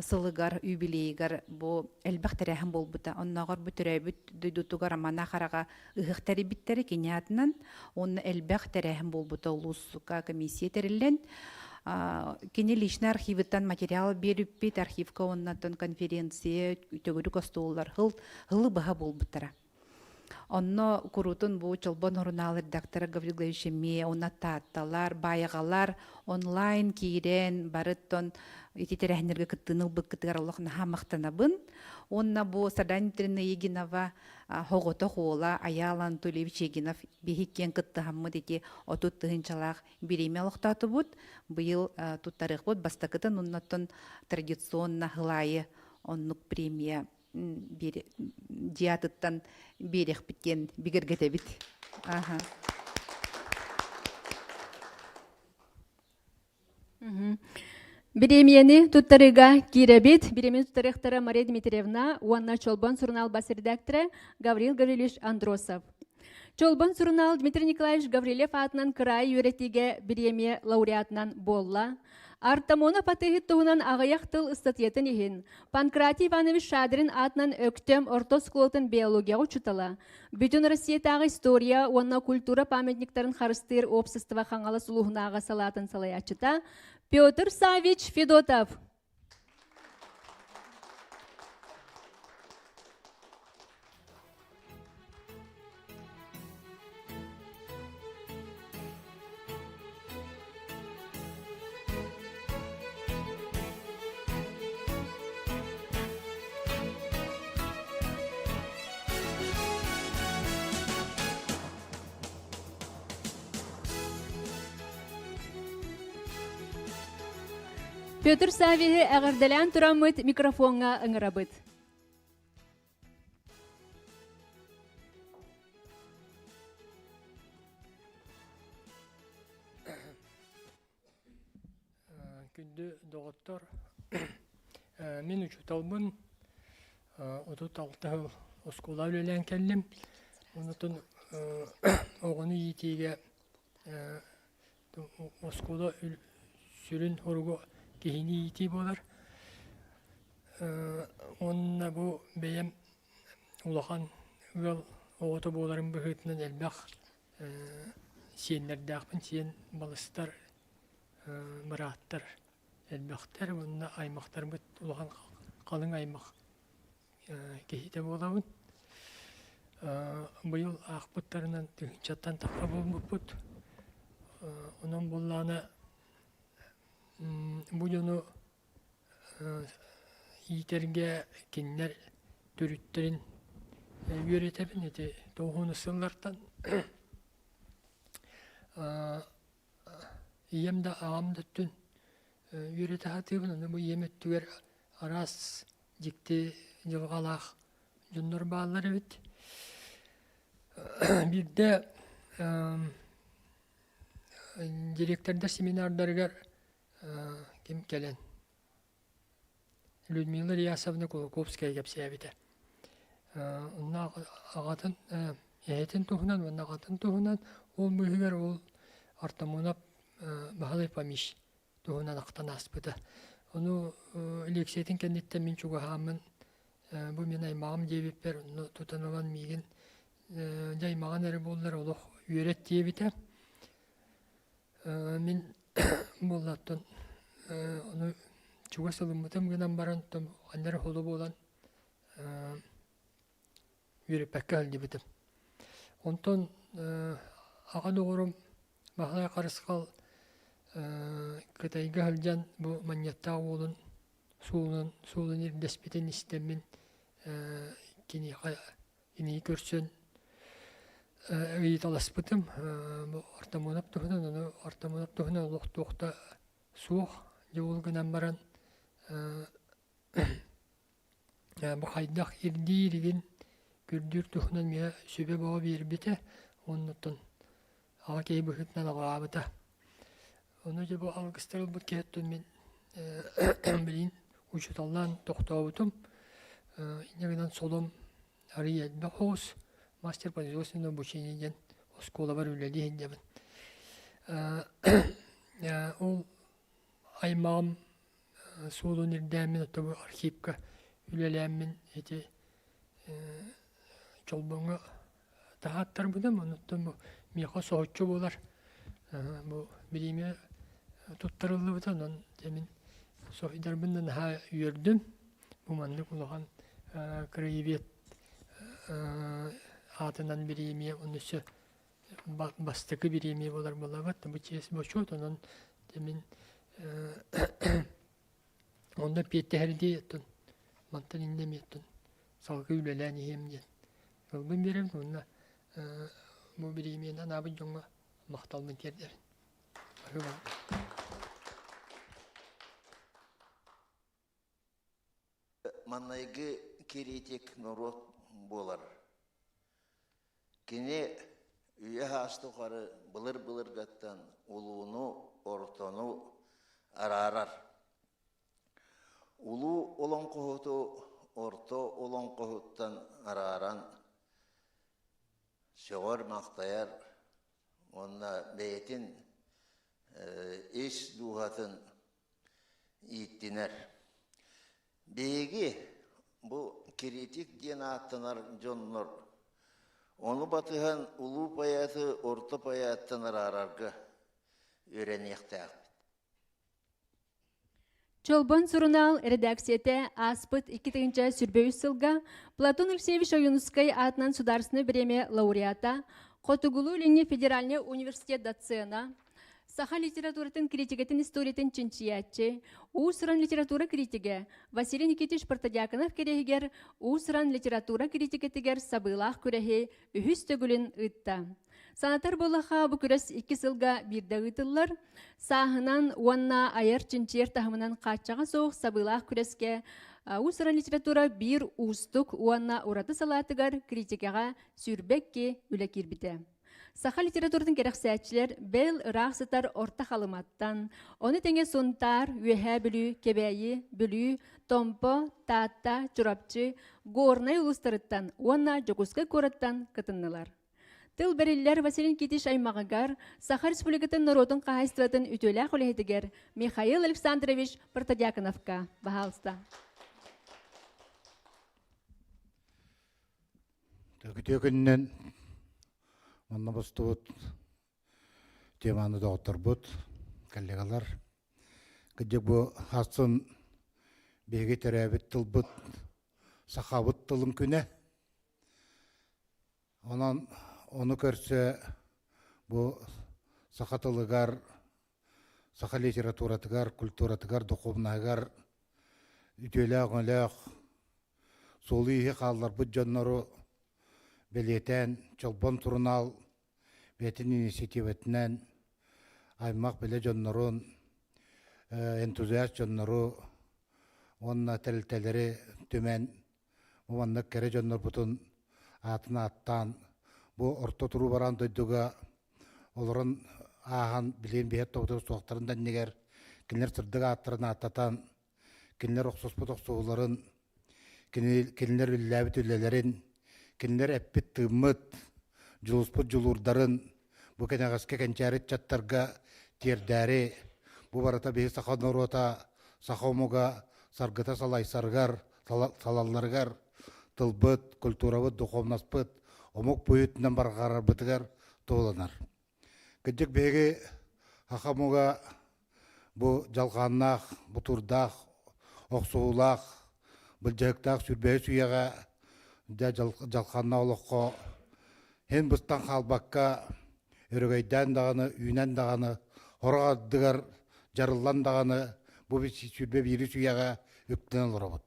сылыгар, юбилейыгар бу элбэх тэрээһин буолбута. Оннооҕор бу төрөөбүт дойдутугар Амана Хараҕа ыһыах тэрийбиттэрэ кини аатынан. Уонна элбэх тэрээһин буолбута улууска комиссия тэриллэн. Кини личный архивыттан материал биэриппит, архивка уоннаттан конференция, төгүрүк остуоллар хыл, хылы быһа буолбуттара. Онно куруутун бу Чолбон сурунаал редактора Гаврил Гаврильевич эмиэ уонна таатталар, баайаҕалар онлайн киирэн барыттан ити тэрээһиннэргэ кыттыыны ылбыккытыгар олох наһаа махтанабын. Уонна бу Сардана Дмитриевна Егинова хоҕото уола Айаал Анатольевич Егинов биһи киэн кыттыһаммыт ити 30 тыһыынчалаах бириэмэ олохтоотубут. Быйыл туттарыахпыт бастакытын оннуттан традиционно хылаайы оннук премия дьиэ атыттан биэриэхпит диэн бигэргэтэбит. Аха. Бириэмийэни туттарыыга киирэбит. Бириэмийэни туттарыахтара Мария Дмитриевна уонна Чолбон сурунаал бас редактора Гаврил Гаврильевич Андросов. Чолбон сурунаал Дмитрий Николаевич Гаврильев аатынан кыраайы үөрэтиигэ бириэмийэ лауреатынан буолла. Артамонов атыыһыт туһунан аҕыйах тыл ыстатыйатын иһин Панкратий Иванович Шадрин аатынан Өктөм орто оскуолатын биологияҕа учуутала, Бүтүн Россиятааҕы история уонна культура памятниктарын харыстыыр общество Хаҥалас улууһунааҕы салаатын салайааччыта Петр Савич Федотов. Петр Савиһы эҕэрдэлээн тураммыт микрофоҥҥа ыҥырабыт. Күндү доҕоттор, мин учууталбын, 36 сыл оскуола үлэлээн кэллим. Онутун оҕону иитиигэ оскуола сүрүн соруга киһини иитии буолар. Уонна бу бэйэм улахан ыал оҕото буоларым быһыытынан элбэх сиэннэрдээхпин, сиэн балыстар, бырааттар элбэхтэр уонна аймахтарбыт улахан халыҥ аймах киһитэ буолабын. Быйыл аахпыттарынан тыһыынчаттан тахса буолбуппут. Онон буоллаҕына бу дьону иитэргэ кинилэр төрүттэрин үөрэтэбин ити тоҕуһун сыллартан. Ийэм да аҕам да өттүн үөрэтэ сатыыбын, ону бу ийэм өттүгэр араас дьикти дьылҕалаах дьоннор бааллар эбит. Биирдэ директордар семинардарыгар ким кэлэн Людмила Ильясовна Кулаковская кэпсээбитэ. Онно аҕатын эһэтин туһунан уонна аҕатын туһунан ол быыһыгар ол Артамонов Баһылай Фомич туһунан ахтан ааспыта. Ону лекциятын кэнниттэн мин чугаһааммын бу мин аймаҕым диэбиппэр онно тутан ылан миигин дьэ аймаҕын эрэ буоллар олох үөрэт диэбитэ. Мин буоллаттан ону чугас ылыммытым гынан баран ханна эрэ холу буолан үөрэппэккэ сылдьыбытым. Онтон аҕа доҕорум Баһылай Харысхал Кытайга сылдьан бу Манньыаттаах уолун суолун суолун ирдэспитин истэммин киниэхэ кинини көрсөн ыйыталаспытым. Бу Артамонов туһунан, ону Артамонов туһунан олох туох да суох. Дьэ ол гынан баран бу хайдах ирдииригин көрдүүр туһунан миэхэ сүбэ бөҕө биэрбитэ уонна оттон аҕа киһи быһыытынан аҕалаабыта. Ону дьэ бу алгыстар ылбыт киһиттэн мин билигин учууталлаан тохтообутум. Инньэ гынан солом арыый элбэх оҕус мастер производственного обучения диэн оскуолабар үлэлии сылдьабын. Ол аймаҕым суолун ирдээммин оттон архивка үлэлээммин ити Чолбоҥҥо таһааттарбытым онуттан бу миэхэ соһуччу буолар бу бириэмэ туттарыллыбыта онон дьэ мин соһуйдарбын да наһаа үөрдүм бу маннык улахан краевед аатынан бириэмийэ уонна өссө бастакы бириэмийэ буолар буоллабыт бу чиэс бочуот онон дьэ мин онно эппиэттэһэрдии оттон мантан иннэ эмиэ оттон салгыы үлэлээн иһиэм диэн ылбын биэрэбин уонна бу бириэмийэни анаабыт дьоҥҥо махталбын тиэрдэбин. Маннайгы кириитик норуот буолар. Кини үйэ саас тухары былыр-былыргаттан улууну, ортону араарар. Улуу олоҥхоһуту орто олоҥхоһуттан арааран сөҕөр-махтайар уонна бэйэтин ис дууһатын ииттинэр. Биһиги бу кириитик диэн ааттанар дьоннор ону батыһан улуу поэты орто поэттан араарарга үөрэниэхтээхпит. Чолбон сурунаал редакцията ааспыт 2023 сылга Платон Алексеевич Ойуунускай аатынан Судаарыстыбаннай бириэмийэ лауреата, Хотугулуу-Илиҥҥи федеральнай университет доцена, саха литературатын критикатын историятын чинчийээччи, уус-уран литература критигэ Василий Никитич Протодьяконов кэриэһигэр уус-уран литература критикэтигэр сабыылаах күрэһи үһүс төгүлүн ыытта. Санатар буоллахха, бу күрэс икки сылга биирдэ ыытыллар. Сааһынан уонна айар-чинчийэр таһымынан хааччаҕа суох сабыылаах күрэскэ уус-уран литература биир уустук уонна ураты салаатыгар критикаҕа 22 үлэ киирбитэ. Саха литературатын кэрэхсээччилэр бэл ыраах сытар Орто Халыматтан, ону тэҥэ Сунтаар, Үөһээ Бүлүү, Кэбээйи, Бүлүү, Томпо, Таатта, Чурапчы, Горнай улуустарыттан уонна Дьокуускай куораттан кытыннылар. Тыл бэриллэр Василий Никитич аймаҕыгар, Саха Республикатын норуотун хаһаайыстыбатын үтүөлээх үлэһитигэр Михаил Александрович Протодьяконовка баһаалыста. Үтүө күнүнэн манна бостубут теманы доҕотторбут, коллегалар. Кырдьык бу хассын биһиги төрөөбүт тылбыт сахабыт тылын күнэ. Онон ону көрсө бу саха тылыгар, саха литературатыгар, культуратыгар, духовнаһыгар үтүөлээх-өҥөлөөх суолу-ииһи хаалларбыт дьоннору бэлиэтээн Чолбон сурунаал бэйэтин инициативатынан аймах-билэ дьоннорун, энтузиаст дьоннору уонна тэрилтэлэри түмэн Бу маннык кэрэ дьоннорбутун аатын ааттаан, бу орто туруу бараан дойдуга олорон ааһан билигин биһиэт тобутугар суохтарын да иннигэр кинилэр сырдык ааттарын ааттатан, кинилэр охсуспут охсуһууларын, кинилэр үлэлээбит үлэлэрин, кинилэр эппит-тыыммыт, дьулуспут дьулуурдарын бу кэнэҕэски кэнчээри ыччаттарга тиэрдээри, бу барыта биһи саха норуота, саха омуга саргыта салайсарыгар, салалларыгар тылбыт, культурабыт, духовнаспыт омук буйутунан барҕарарбытыгар туһуланар. Кырдьык биһиги саха омуга бу дьалхааннаах, бутуурдаах, охсуһуулаах, былдьаһыктаах сүүрбэһис үйэҕэ дьэ дьалхааннаах олоххо һин быстан хаалбакка өрөгөйдөөн даҕаны, үүнэн даҕаны, Хорох ардыгар дьарыллан даҕаны бу 21 үйэҕэ үктэнэн олоробут.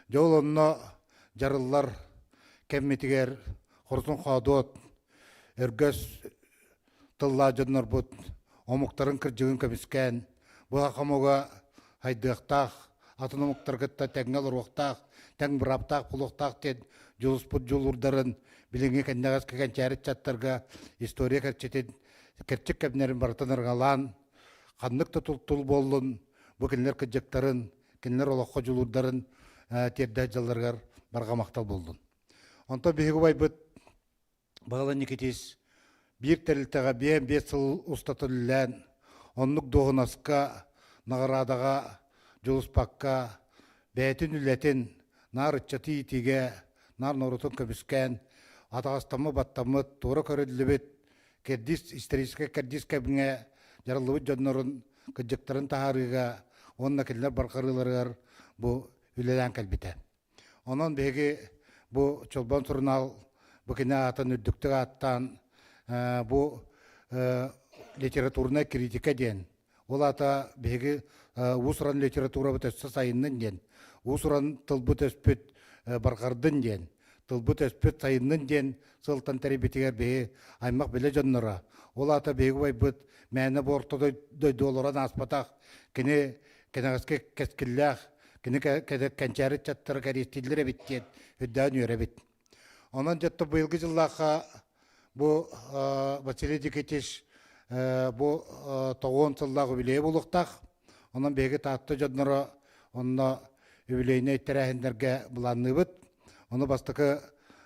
Дьэ ол онно дьарыллар кэммитигэр хорсун хоодуот, өргөс тыллаах дьоннорбут омуктарын кырдьыгын көмүскээн, бу хомуга хайдыахтаах, атын омуктары кытта тэҥҥэ олоруохтаах, тэҥ бырааптаах буолуохтаах диэн дьулуспут дьулуурдарын билиҥҥи кэннэҕэски кэнчээри ыччаттарга история кэрчитин кэрчик кэмнэрин барытын ырыҥалаан, ханнык да тул буоллун, бу кинилэр кырдьыктарын, кинилэр олоххо дьулуурдарын тиэрдэ дьалларыгар барҕа махтал буоллун. Онтон биһиги убайбыт Баҕала Никитис биир тэрилтэҕэ биэн-биэс сыл устата үлэлээн, оннук дуоһунаска, наҕараадаҕа дьулуспакка, бэйэтин үлэтин наар ыччаты иитиигэ, наар норуотун көмүскээн, атаҕастаммыт-баттаммыт, туора көрүллүбүт кэрдиис историческай кэрдиис кэмҥэ дьарыллыбыт дьоннорун кыдьыктарын таһаарыыга уонна кинилэр барҕарыыларыгар бу үлэлээн кэлбитэ. Онон биһиги бу Чолбон сурунаал бу кини аатын үрдүктүк ааттаан бу литературнай критика диэн ол аата биһиги уус-уран литературабыт өссө сайыннын диэн уус-уран тылбыт өспүт барҕардын диэн тылбыт өспүт сайыннын диэн сылтан тэрийбитигэр биһи аймах билэ дьонноро ол аата биһиги убайбыт мээнэ бу орто дойду олорон ааспатах кини кэнэҕэски кэскиллээх кини кэнчээри ыччаттара кэриэстииллэр эбит диэн үрдээн үөрэбит. Онон дьэ быйылгы дьыллаахха бу Василий Никитич бу тоҕуон сыллаах үбүлүөйэ буолуохтаах. Онон биһиги Таатта дьонноро онно үбүлүөйнэй тэрээһиннэргэ былаанныыбыт. Ону бастакы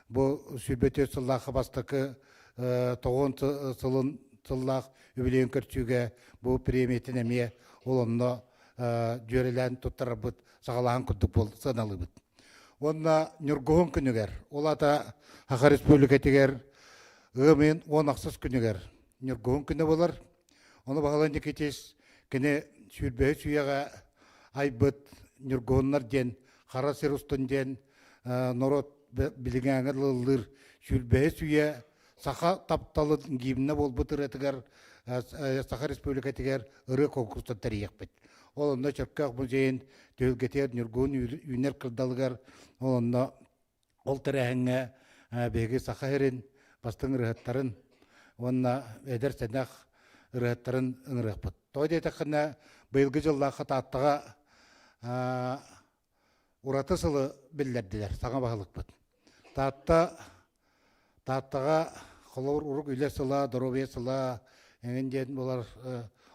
бу 24 сыллаахха бастакы тоҕуон сылын сыллаах үбүлүөйүн көрсүүгэ бу премиятын эмиэ ол онно дьүөрэлээн туттарарбыт саҕалааһын курдук буол сыаналыыбыт. Уонна Ньургуһун күнүгэр, ол аата Саха Республикатыгар ыам ыйын 16 күнүгэр Ньургуһун күнэ буолар. Ону Баһылай Никитич кини сүүрбэһис үйэҕэ айбыт Ньургуһуннар диэн Хара сир устун диэн норуот билиҥээҥи ылыллыыр сүүрбэһис үйэ саха тапталын гимнэ буолбут ырыатыгар Саха Республикатыгар ырыа конкурсун тэрийиэхпит. Ол онно Чөркөөх музейын түһүлгэтигэр Ньургуһун үүнэр кырдалыгар ол онно ол тэрээһиҥҥэ биһиги Саха сирин бастыҥ ырыаһыттарын уонна эдэр сэнэх ырыаһыттарын ыҥырыахпыт. Тоҕо диэтэххинэ, быйылгы дьыллаахха Тааттаҕа ураты сылы биллэрдилэр саҥа баһылыкпыт. Таатта Тааттаҕа холобур урук үлэ сыла, доруобуйа сыла эҥин диэн буолар.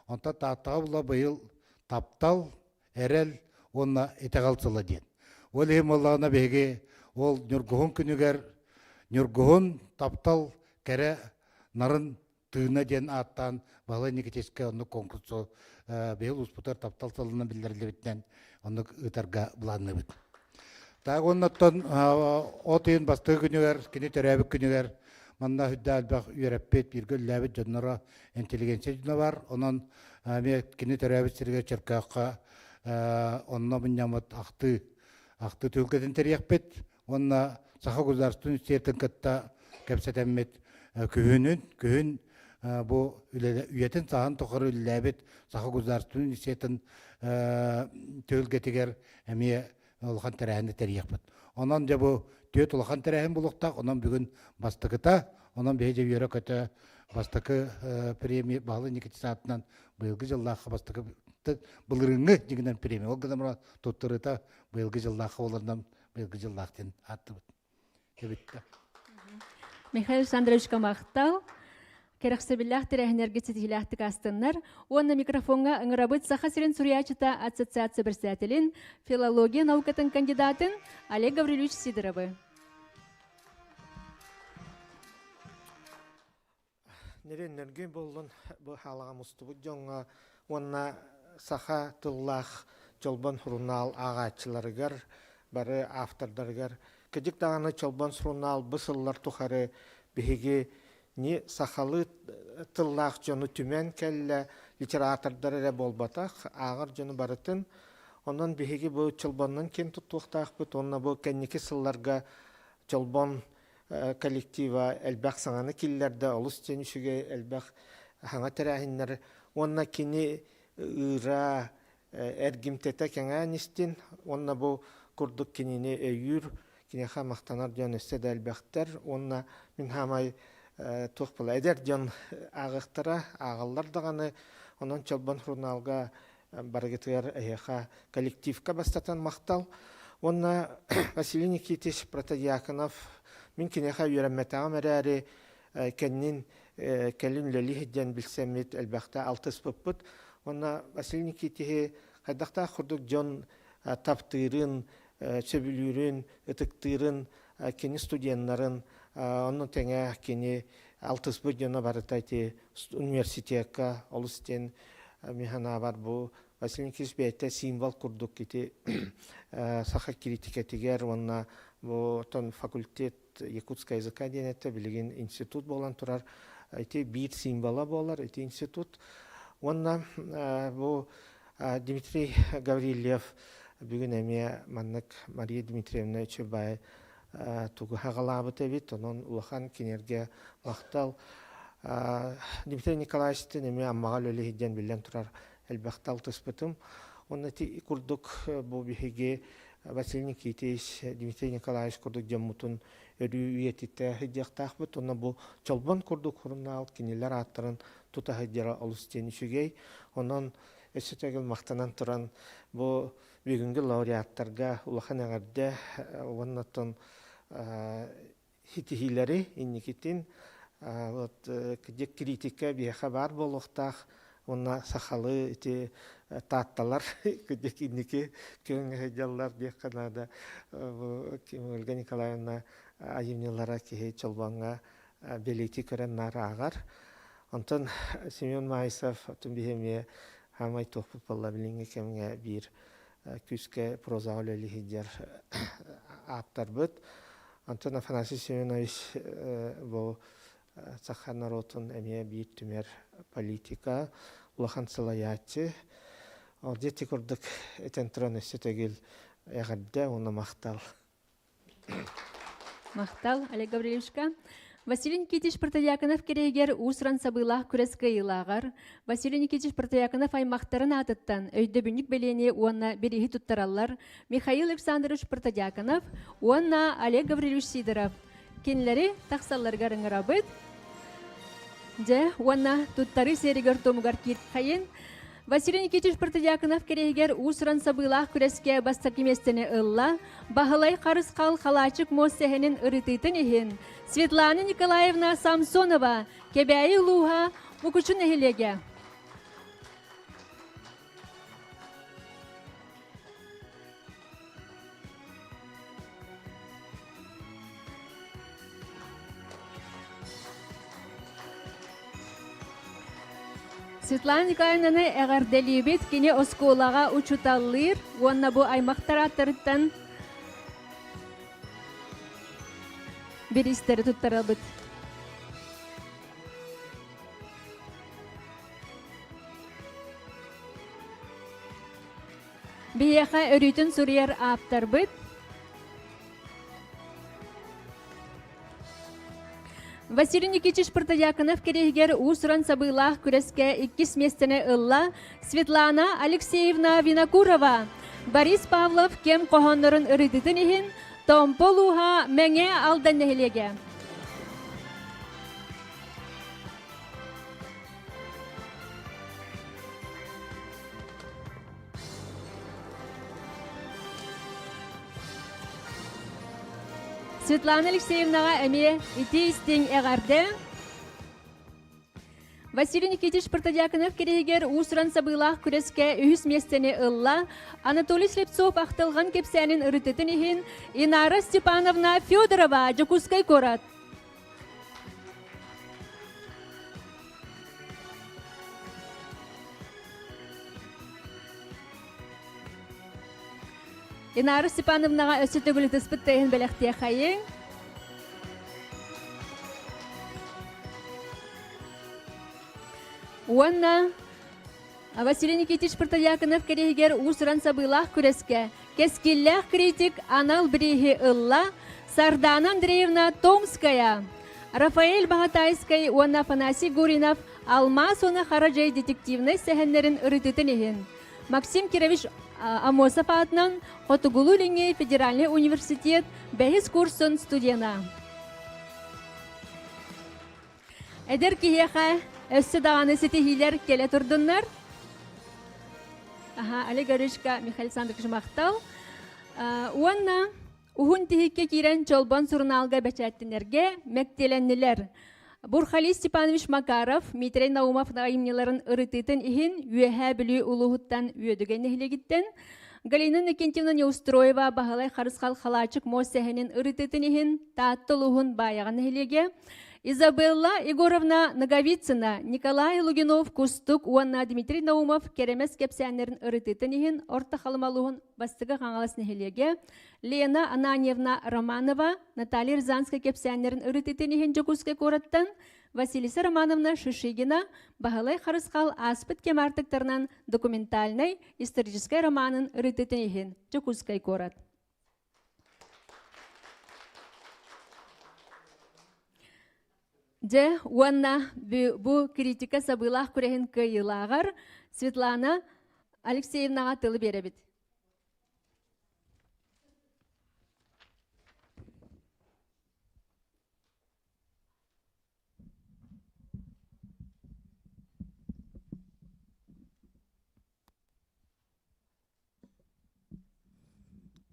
Онтон Тааттаҕа була быйыл таптал, эрэл уонна итэҕэл сыла диэн. Ол иһин буоллаҕына биһиги ол Ньургуһун күнүгэр Ньургуһун таптал кэрэ нарын тыына диэн ааттаан Баһылай Никитичкэ оннук конкурсу быйыл успутар таптал сылынан биллэриллибитинэн оннук ыытарга былаанныыбыт. Так оннуттан от ыйын бастакы күнүгэр, кини төрөөбүт күнүгэр манна үрдэ элбэх үөрэппит, бииргэ үлэлээбит дьонноро интеллигенция дьоно бар. Онон эмиэ кини төрөөбүт сиригэр Чөркөөххө онно мунньаммыт ахтыы ахтыы түһүлгэтин тэрийиэхпит. Уонна Саха государственный университетын кытта кэпсэтэммит күһүнүн күһүн бу үйэтин сааһын тухары үлэлээбит Саха государственный университетын түһүлгэтигэр эмиэ улахан тэрээһини тэрийиэхпит. Онон дьэ бу түөрт улахан тэрээһин буолуохтаах. Онон бүгүн бастакыта, онон биһиги дьэ үөрэ-көтө бастакы премия Баһылай Никитич аатынан быйылгы дьыллаахха бастакы былырыыҥҥы дьиҥинэн премия. Ол гынан баран туттарыыта быйылгы дьыллаахха буоларынан быйылгы дьыллаах диэн ааттыбыт. Эбиттэ. Михаил Александровичка махтал. Кэрэхсэбиллээх тэрээһиннэргэ ситиһиилээхтик астыннар уонна микрофоҥҥа ыҥырабыт Саха сирин суруйааччыта ассоциация председателин, филология наукатын кандидатын Олег Гаврильевич Сидоровы. Нөрүөн буоллун бу хаалаҕа мустубут дьоҥҥо уонна саха тыллаах Чолбон сурунаал ааҕааччыларыгар, бары автордарыгар. Кырдьык даҕаны Чолбон сурунаал бу сыллар тухары биһиги ни сахалыы тыллаах дьону түмэн кэллэ, литератордар эрэ буолбатах, ааҕар дьону барытын. Онон биһиги бу Чолбоннон киэн туттуохтаахпыт уонна бу кэнники сылларга Чолбон коллектива элбэх саҥаны киллэрдэ, олус диэн үчүгэй элбэх. хаҥа тэрээһиннэр уонна кини ыыра эргимтэтэ кэҥээн истин уонна бу курдук кинини өйүүр, киниэхэ махтанар дьон өссө да элбэхтэр уонна мин хаамай туох була эдэр дьон ааҕыахтара, ааҕаллар даҕаны. Онон Чолбон сурунаалга барыгытыгар эһиэхэ коллективка бастатан махтал. Уонна Василий Никитич Протодьяконов мин киниэхэ үөрэммэтэҕим эрээри кэннин кэлин үлэлии сылдьан билсэммит элбэхтэ алтыспыппыт. Уонна Василий Никитиһи хайдахтаах курдук дьон таптыырын, сөбүлүүрүн, ытыктыырын кини студеннарын, онно тэҥэ кини алтыспыт дьоно барыта ити университекка олус диэн мин санаабар бу Василий Никитич бэйэтэ символ курдук ити саха критикэтигэр уонна бу оттон факультет якутского языка диэн этэ билигин институт буолан турар ити биир символа буолар ити институт уонна бу Дмитрий Гаврильев бүгүн эмиэ маннык Мария Дмитриевна үчүгэй тугу хаҕалаабыт эбит онон улахан кинилэргэ махтал Дмитрий Николаевичтыын эмиэ Аммаҕа үлэлиһи диэн биллэн турар элбэхтэ алтыспытым уонна ити курдук бу биһиги Василий Никитич, Дмитрий Николаевич курдук дьоммутун өрүү үйэтитэ сылдьыахтаахпыт уонна бу Чолбон курдук сурунаал кинилэр ааттарын тута сылдьара олус диэн үчүгэй. Онон өссө төгүл махтанан туран бу бүгүҥҥү лауреаттарга улахан эҕэрдэ уонна оттон ситиһиилэри инникитин вот критика биһиэхэ баар буолуохтаах уонна сахалыы ити таатталар кырдьык инники күөҥҥэ сылдьаллар диэххэ наада Ольга Николаевна айымньылара киһи Чолбоҥҥо бэлиэтии көрөн наар ааҕар онтон Семен Маисов оттон биһи эмиэ хаамай туохпут буолла билиҥҥи кэмҥэ биир күүскэ прозаҕа үлэлии сылдьар ааптарбыт Антон Афанасий Семенович бу саха норуотун эмиэ биир түмэр политика, улахан салайааччы. Ол дьэ курдук этэн туран өссө төгүл эҕэрдэ уонна махтал. Махтал, Олег Гаврильевичка. Василий Никитич Протодьяконов кэриэгэр уус-уран сабыылаах күрэс кыайыылааҕар Василий Никитич Протодьяконов аймахтарын аатыттан өйдөбүнньүк бэлиэни уонна бирииһи туттараллар Михаил Александрович Протодьяконов уонна Олег Гаврильевич Сидоров. Кинилэри тахсалларыгар ыҥырабыт. Дьэ, уонна туттарыы сиэригэр-туомугар киирхэйин. Василий Никитич Протодьяконов кэриэһигэр уус-уран сабыылаах күрэскэ бастакы миэстэни ылла. Баһылай Харысхал Халаачык муос сэһэнин ырытыытын иһин Светлана Николаевна Самсонова, Кэбээйи улууһа, Мукучу нэһилиэгэ. Светлана Николаевнаны эҕэрдэлиибит. Кини оскуолаҕа учууталлыыр уонна бу аймахтар ааттарыттан бириистэри туттарабыт. Биһиэхэ өрүүтүн суруйар ааптарбыт Василий Никитич Протодьяконов кэриэһигэр уус-уран сабыылаах күрэскэ иккис миэстэни ылла Светлана Алексеевна Винокурова. Борис Павлов кэм хоһооннорун ырытытын иһин Томпо улууһа Мэҥэ Алдан нэһилиэгэ. Светлана Алексеевнаҕа эмиэ итии-истиҥ эҕэрдэ. Василий Никитич Протодьяконов кириһигэр уус-уран сабыылаах күрэскэ үһүс миэстэни ылла. Анатолий Слепцов ахтылҕан кэпсээнин ырытытын иһин Инара Степановна Федорова, Дьокуускай куорат. Инара Степановнаҕа өссө төгүл ытыспыт тыаһын бэлэхтиэхэйиҥ. Уонна Василий Никитич Протодьяконов кэриэһигэр уус-уран сабыылаах күрэскэ кэскиллээх критик анал бирииһи ылла Сардана Андреевна Томская, Рафаэль Баһатайскай уонна Афанасий Гуринов. Алмаас уонна Хара дьай детективнай сэһэннэрин ырытыытын иһин Максим Кирович Амосов аатынан Хотугулуу-Илиҥҥи федеральнай университет бэһис курсун студена. Эдэр киһиэхэ өссө даҕаны ситиһиилэр кэлэ турдуннар. Аха, Олег Горюшка, Михаил Александрович махтал. Уонна уһун тиһиккэ киирэн Чолбон сурунаалга бэчээттэнэргэ мэктиэлэннилэр. Бурхалий Степанович Макаров, Дмитрий Наумов айымньыларын ырытыытын иһин Үөһээ Бүлүү улууһуттан Үөдүгэй нэһилиэгиттэн, Галина Никитина Неустроева Баһылай Харысхал Халаачык муос сэһэнин ырытыытын иһин Таатта улууһун Баайаҕа нэһилиэгэ, Изабелла Егоровна Ноговицына, Николай Лугинов Кустук уонна Дмитрий Наумов Кэрэмэс кэпсээннэрин ырытыытын иһин Орто Халыма улууһун Бастакы Хаҥалас нэһилиэгэ, Лена Ананьевна Романова, Наталья Рязанская кэпсээннэрин ырытыытын иһин Дьокуускай куораттан, Василиса Романовна Шишигина Баһылай Харысхал ааспыт кэм аартыктарынан документальнай историческай романын ырытыытын иһин Дьокуускай куорат. Дьэ, уонна бу критика сабыылаах күрэһин кыайыылааҕар Светлана Алексеевнаҕа тылы биэрэбит.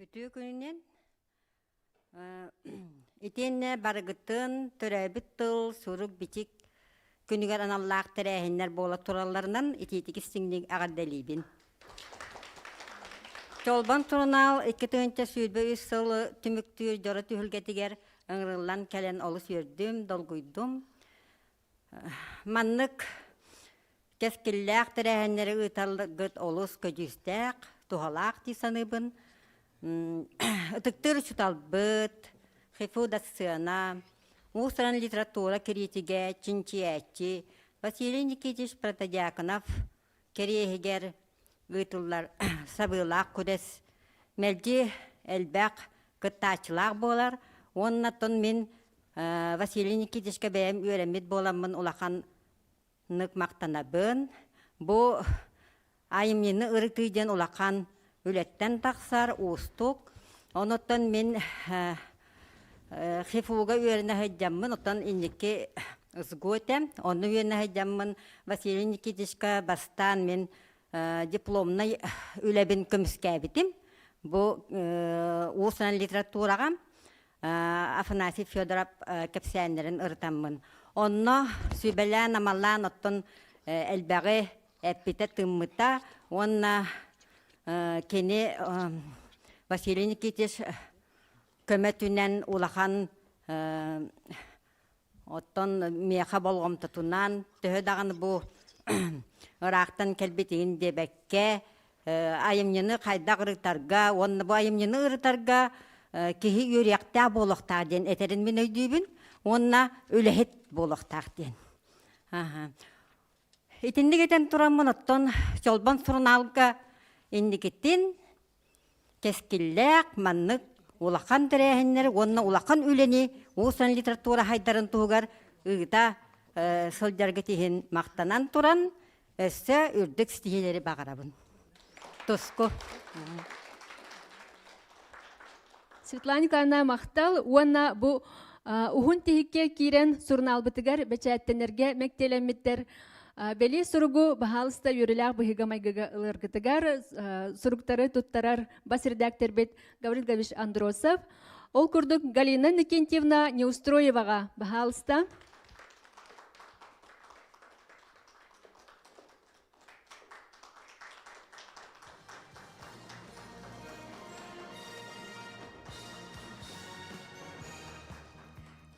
Үтүө күнүнэн итиэннэ барыгытын төрөөбүт тыл, сурук-бичик күнүгэр аналлаах тэрээһиннэр буола туралларынан итиитик истиҥник эҕэрдэлиибин. Чолбон сурунаал 2023 сыл түмүктүүр дьоро түһүлгэтигэр ыҥырыллан кэлэн олус үөрдүм, долгуйдум. Маннык кэскиллээх тэрээһиннэри ыыталларгыт олус көдьүүстээх, туһалаах дии саныыбын. Ытыктыыр учууталбыт, ХИФУ дассыана, уус-уран литература кириитигэ чинчийээччи Василий Никитич Протодьяконов кэриэһигэр ыытыллар сабыылаах күрэс мэлдьи элбэх кыттааччылаах буолар уонна оттон мин Василий Никитичка бэйэм үөрэммит буоламмын улаханнык махтанабын. Бу айымньыны ырытыы диэн улахан үлэттэн тахсар уустук. Онуттан мин ХИФУга үөрэнэ сылдьаммын, оттон инники СГУ этэ. Онно үөрэнэ сылдьаммын Василий Никитичка бастаан мин дипломнай үлэбин көмүскээбитим. Бу уус-уран литератураҕа Афанасий Федоров кэпсээннэрин ырытаммын. Онно сүбэлээн-амалаан оттон элбэҕи эппитэ-тыыммыта уонна кини Василий Никитич көмөтүнэн улахан оттон миэхэ болҕомтотунан төһө даҕаны бу ыраахтан кэлбитигин диэбэккэ айымньыны хайдах ырытарга уонна бу айымньыны ырытарга киһи үөрүйэхтээх буолуохтаах диэн этэрин мин өйдүүбүн уонна үлэһит буолуохтаах диэн. Итинник этэн тураммын оттон Чолбон сурунаалга инникитин кэскиллээх маннык улахан тэрээһиннэри уонна улахан үлэни уус-уран литература хайдарын туһугар ыыта сылдьаргыт иһин махтанан туран өссө үрдүк ситиһиилэри баҕарабын. Туску. Светлана Николаевна махтал уонна бу уһун тиһиккэ киирэн сурунаалбытыгар бэчээттэнэргэ мэктиэлэммиттэр бэлиэ суругу баһаалыста үөрүүлээх быһыыга-майгыга ыларгытыгар суруктары туттарар бас редакторбыт Гаврил Гаврилович Андросов. Ол курдук Галина Никентьевна Неустроеваҕа баһаалыста.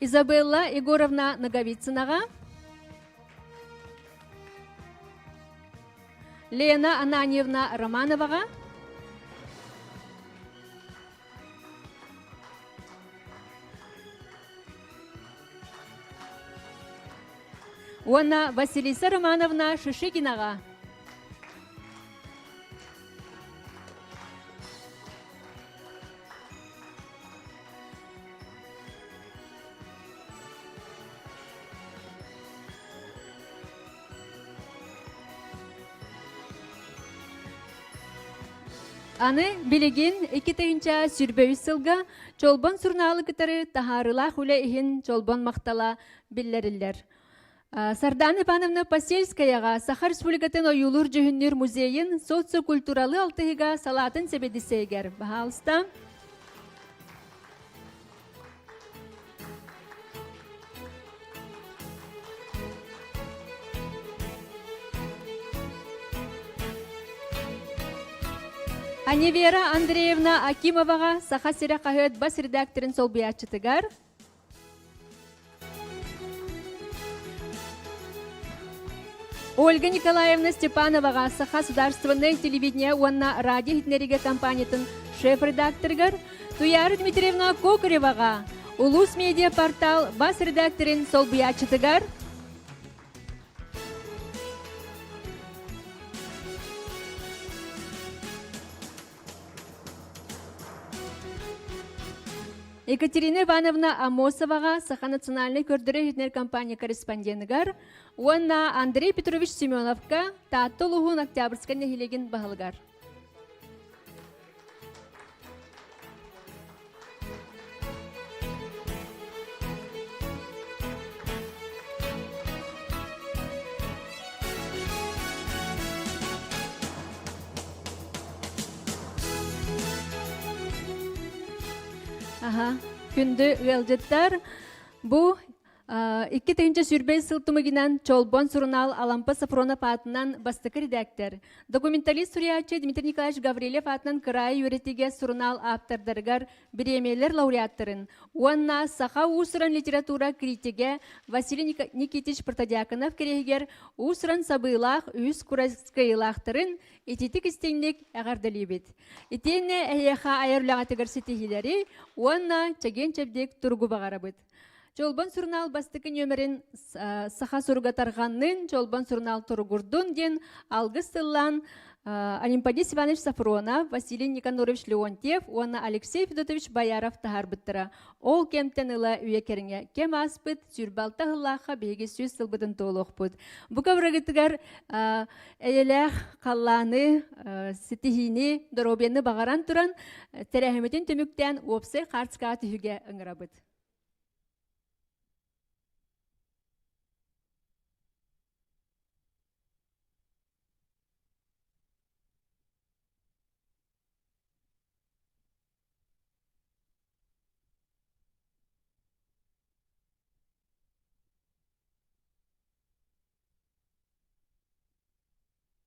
Изабелла Егоровна Ноговицынаҕа, Лена Ананьевна Романоваҕа, Уонна Василиса Романовна Шишигинаҕа. Аны билигин 2023 сылга Чолбон сурунаалы кытары таһаарыылаах үлэ иһин Чолбон махтала биллэриллэр. Сардана Ивановна Посельскаяҕа Саха Республикатын ойуулуур-дьүһүннүүр музейын социокультуралы алтыһыга салаатын сэбиэдиссэйигэр баһаалыста. Анивера Андреевна Акимоваҕа Саха сирэ хаһыат бас редакторын солбуйааччытыгар Ольга Николаевна Степановаҕа Саха государственнай телевидение уонна радио иһитиннэриигэ компаниятын шеф-редакторыгар Туяра Дмитриевна Кокареваҕа Улуус медиа портал бас редакторын солбуйааччытыгар Екатерина Ивановна Амосоваҕа Саха национальнай көрдөрөр-иһитинэр компания корреспонденыгар уонна Андрей Петрович Семеновка Таатта улууһун Октябрьскай нэһилиэгин баһылыгар. Аха, күндү ыалдьыттар, бу 2025 сыл тумугунан Чолбон сурунаал Алампа Сафронов аатынан бастакы редактор, документалист суруйааччы Дмитрий Николаевич Гаврильев аатынан кыраайы үөрэтиигэ сурунаал ааптардарыгар бириэмийэлэр лауреаттарын уонна саха уус-уран литература критигэ Василий Никитич Протодьяконов кириэһигэр уус-уран сабыылаах үһүс кыайыылаахтарын ититик истиҥник эҕэрдэлиибит. Итиэннэ эһиэхэ айар үлэҕитигэр ситиһиилэри уонна чэгиэн-чэбдик туругу баҕарабыт. Чолбон сурунаал бастакы нүөмэрин саха суруга тарҕаннын, Чолбон сурунаал туругурдун диэн алгыс тыллаан Олимпадис Иванович Сафронов, Василий Никанорович Леонтьев уонна Алексей Федотович Бояров таһаарбыттара. Ол кэмтэн ыла үйэ кэриҥэ кэм ааспыт, сүүрбалта сыллаахха биһиги сүүс сылбытын туолуохпут. Бу кабырагытыгар эйэлээх халлааны, ситиһиини, доруобуйаны баҕаран туран, тэрээһимитин түмүктээн уопсай хаартыскаҕа түһүүгэ ыҥырабыт.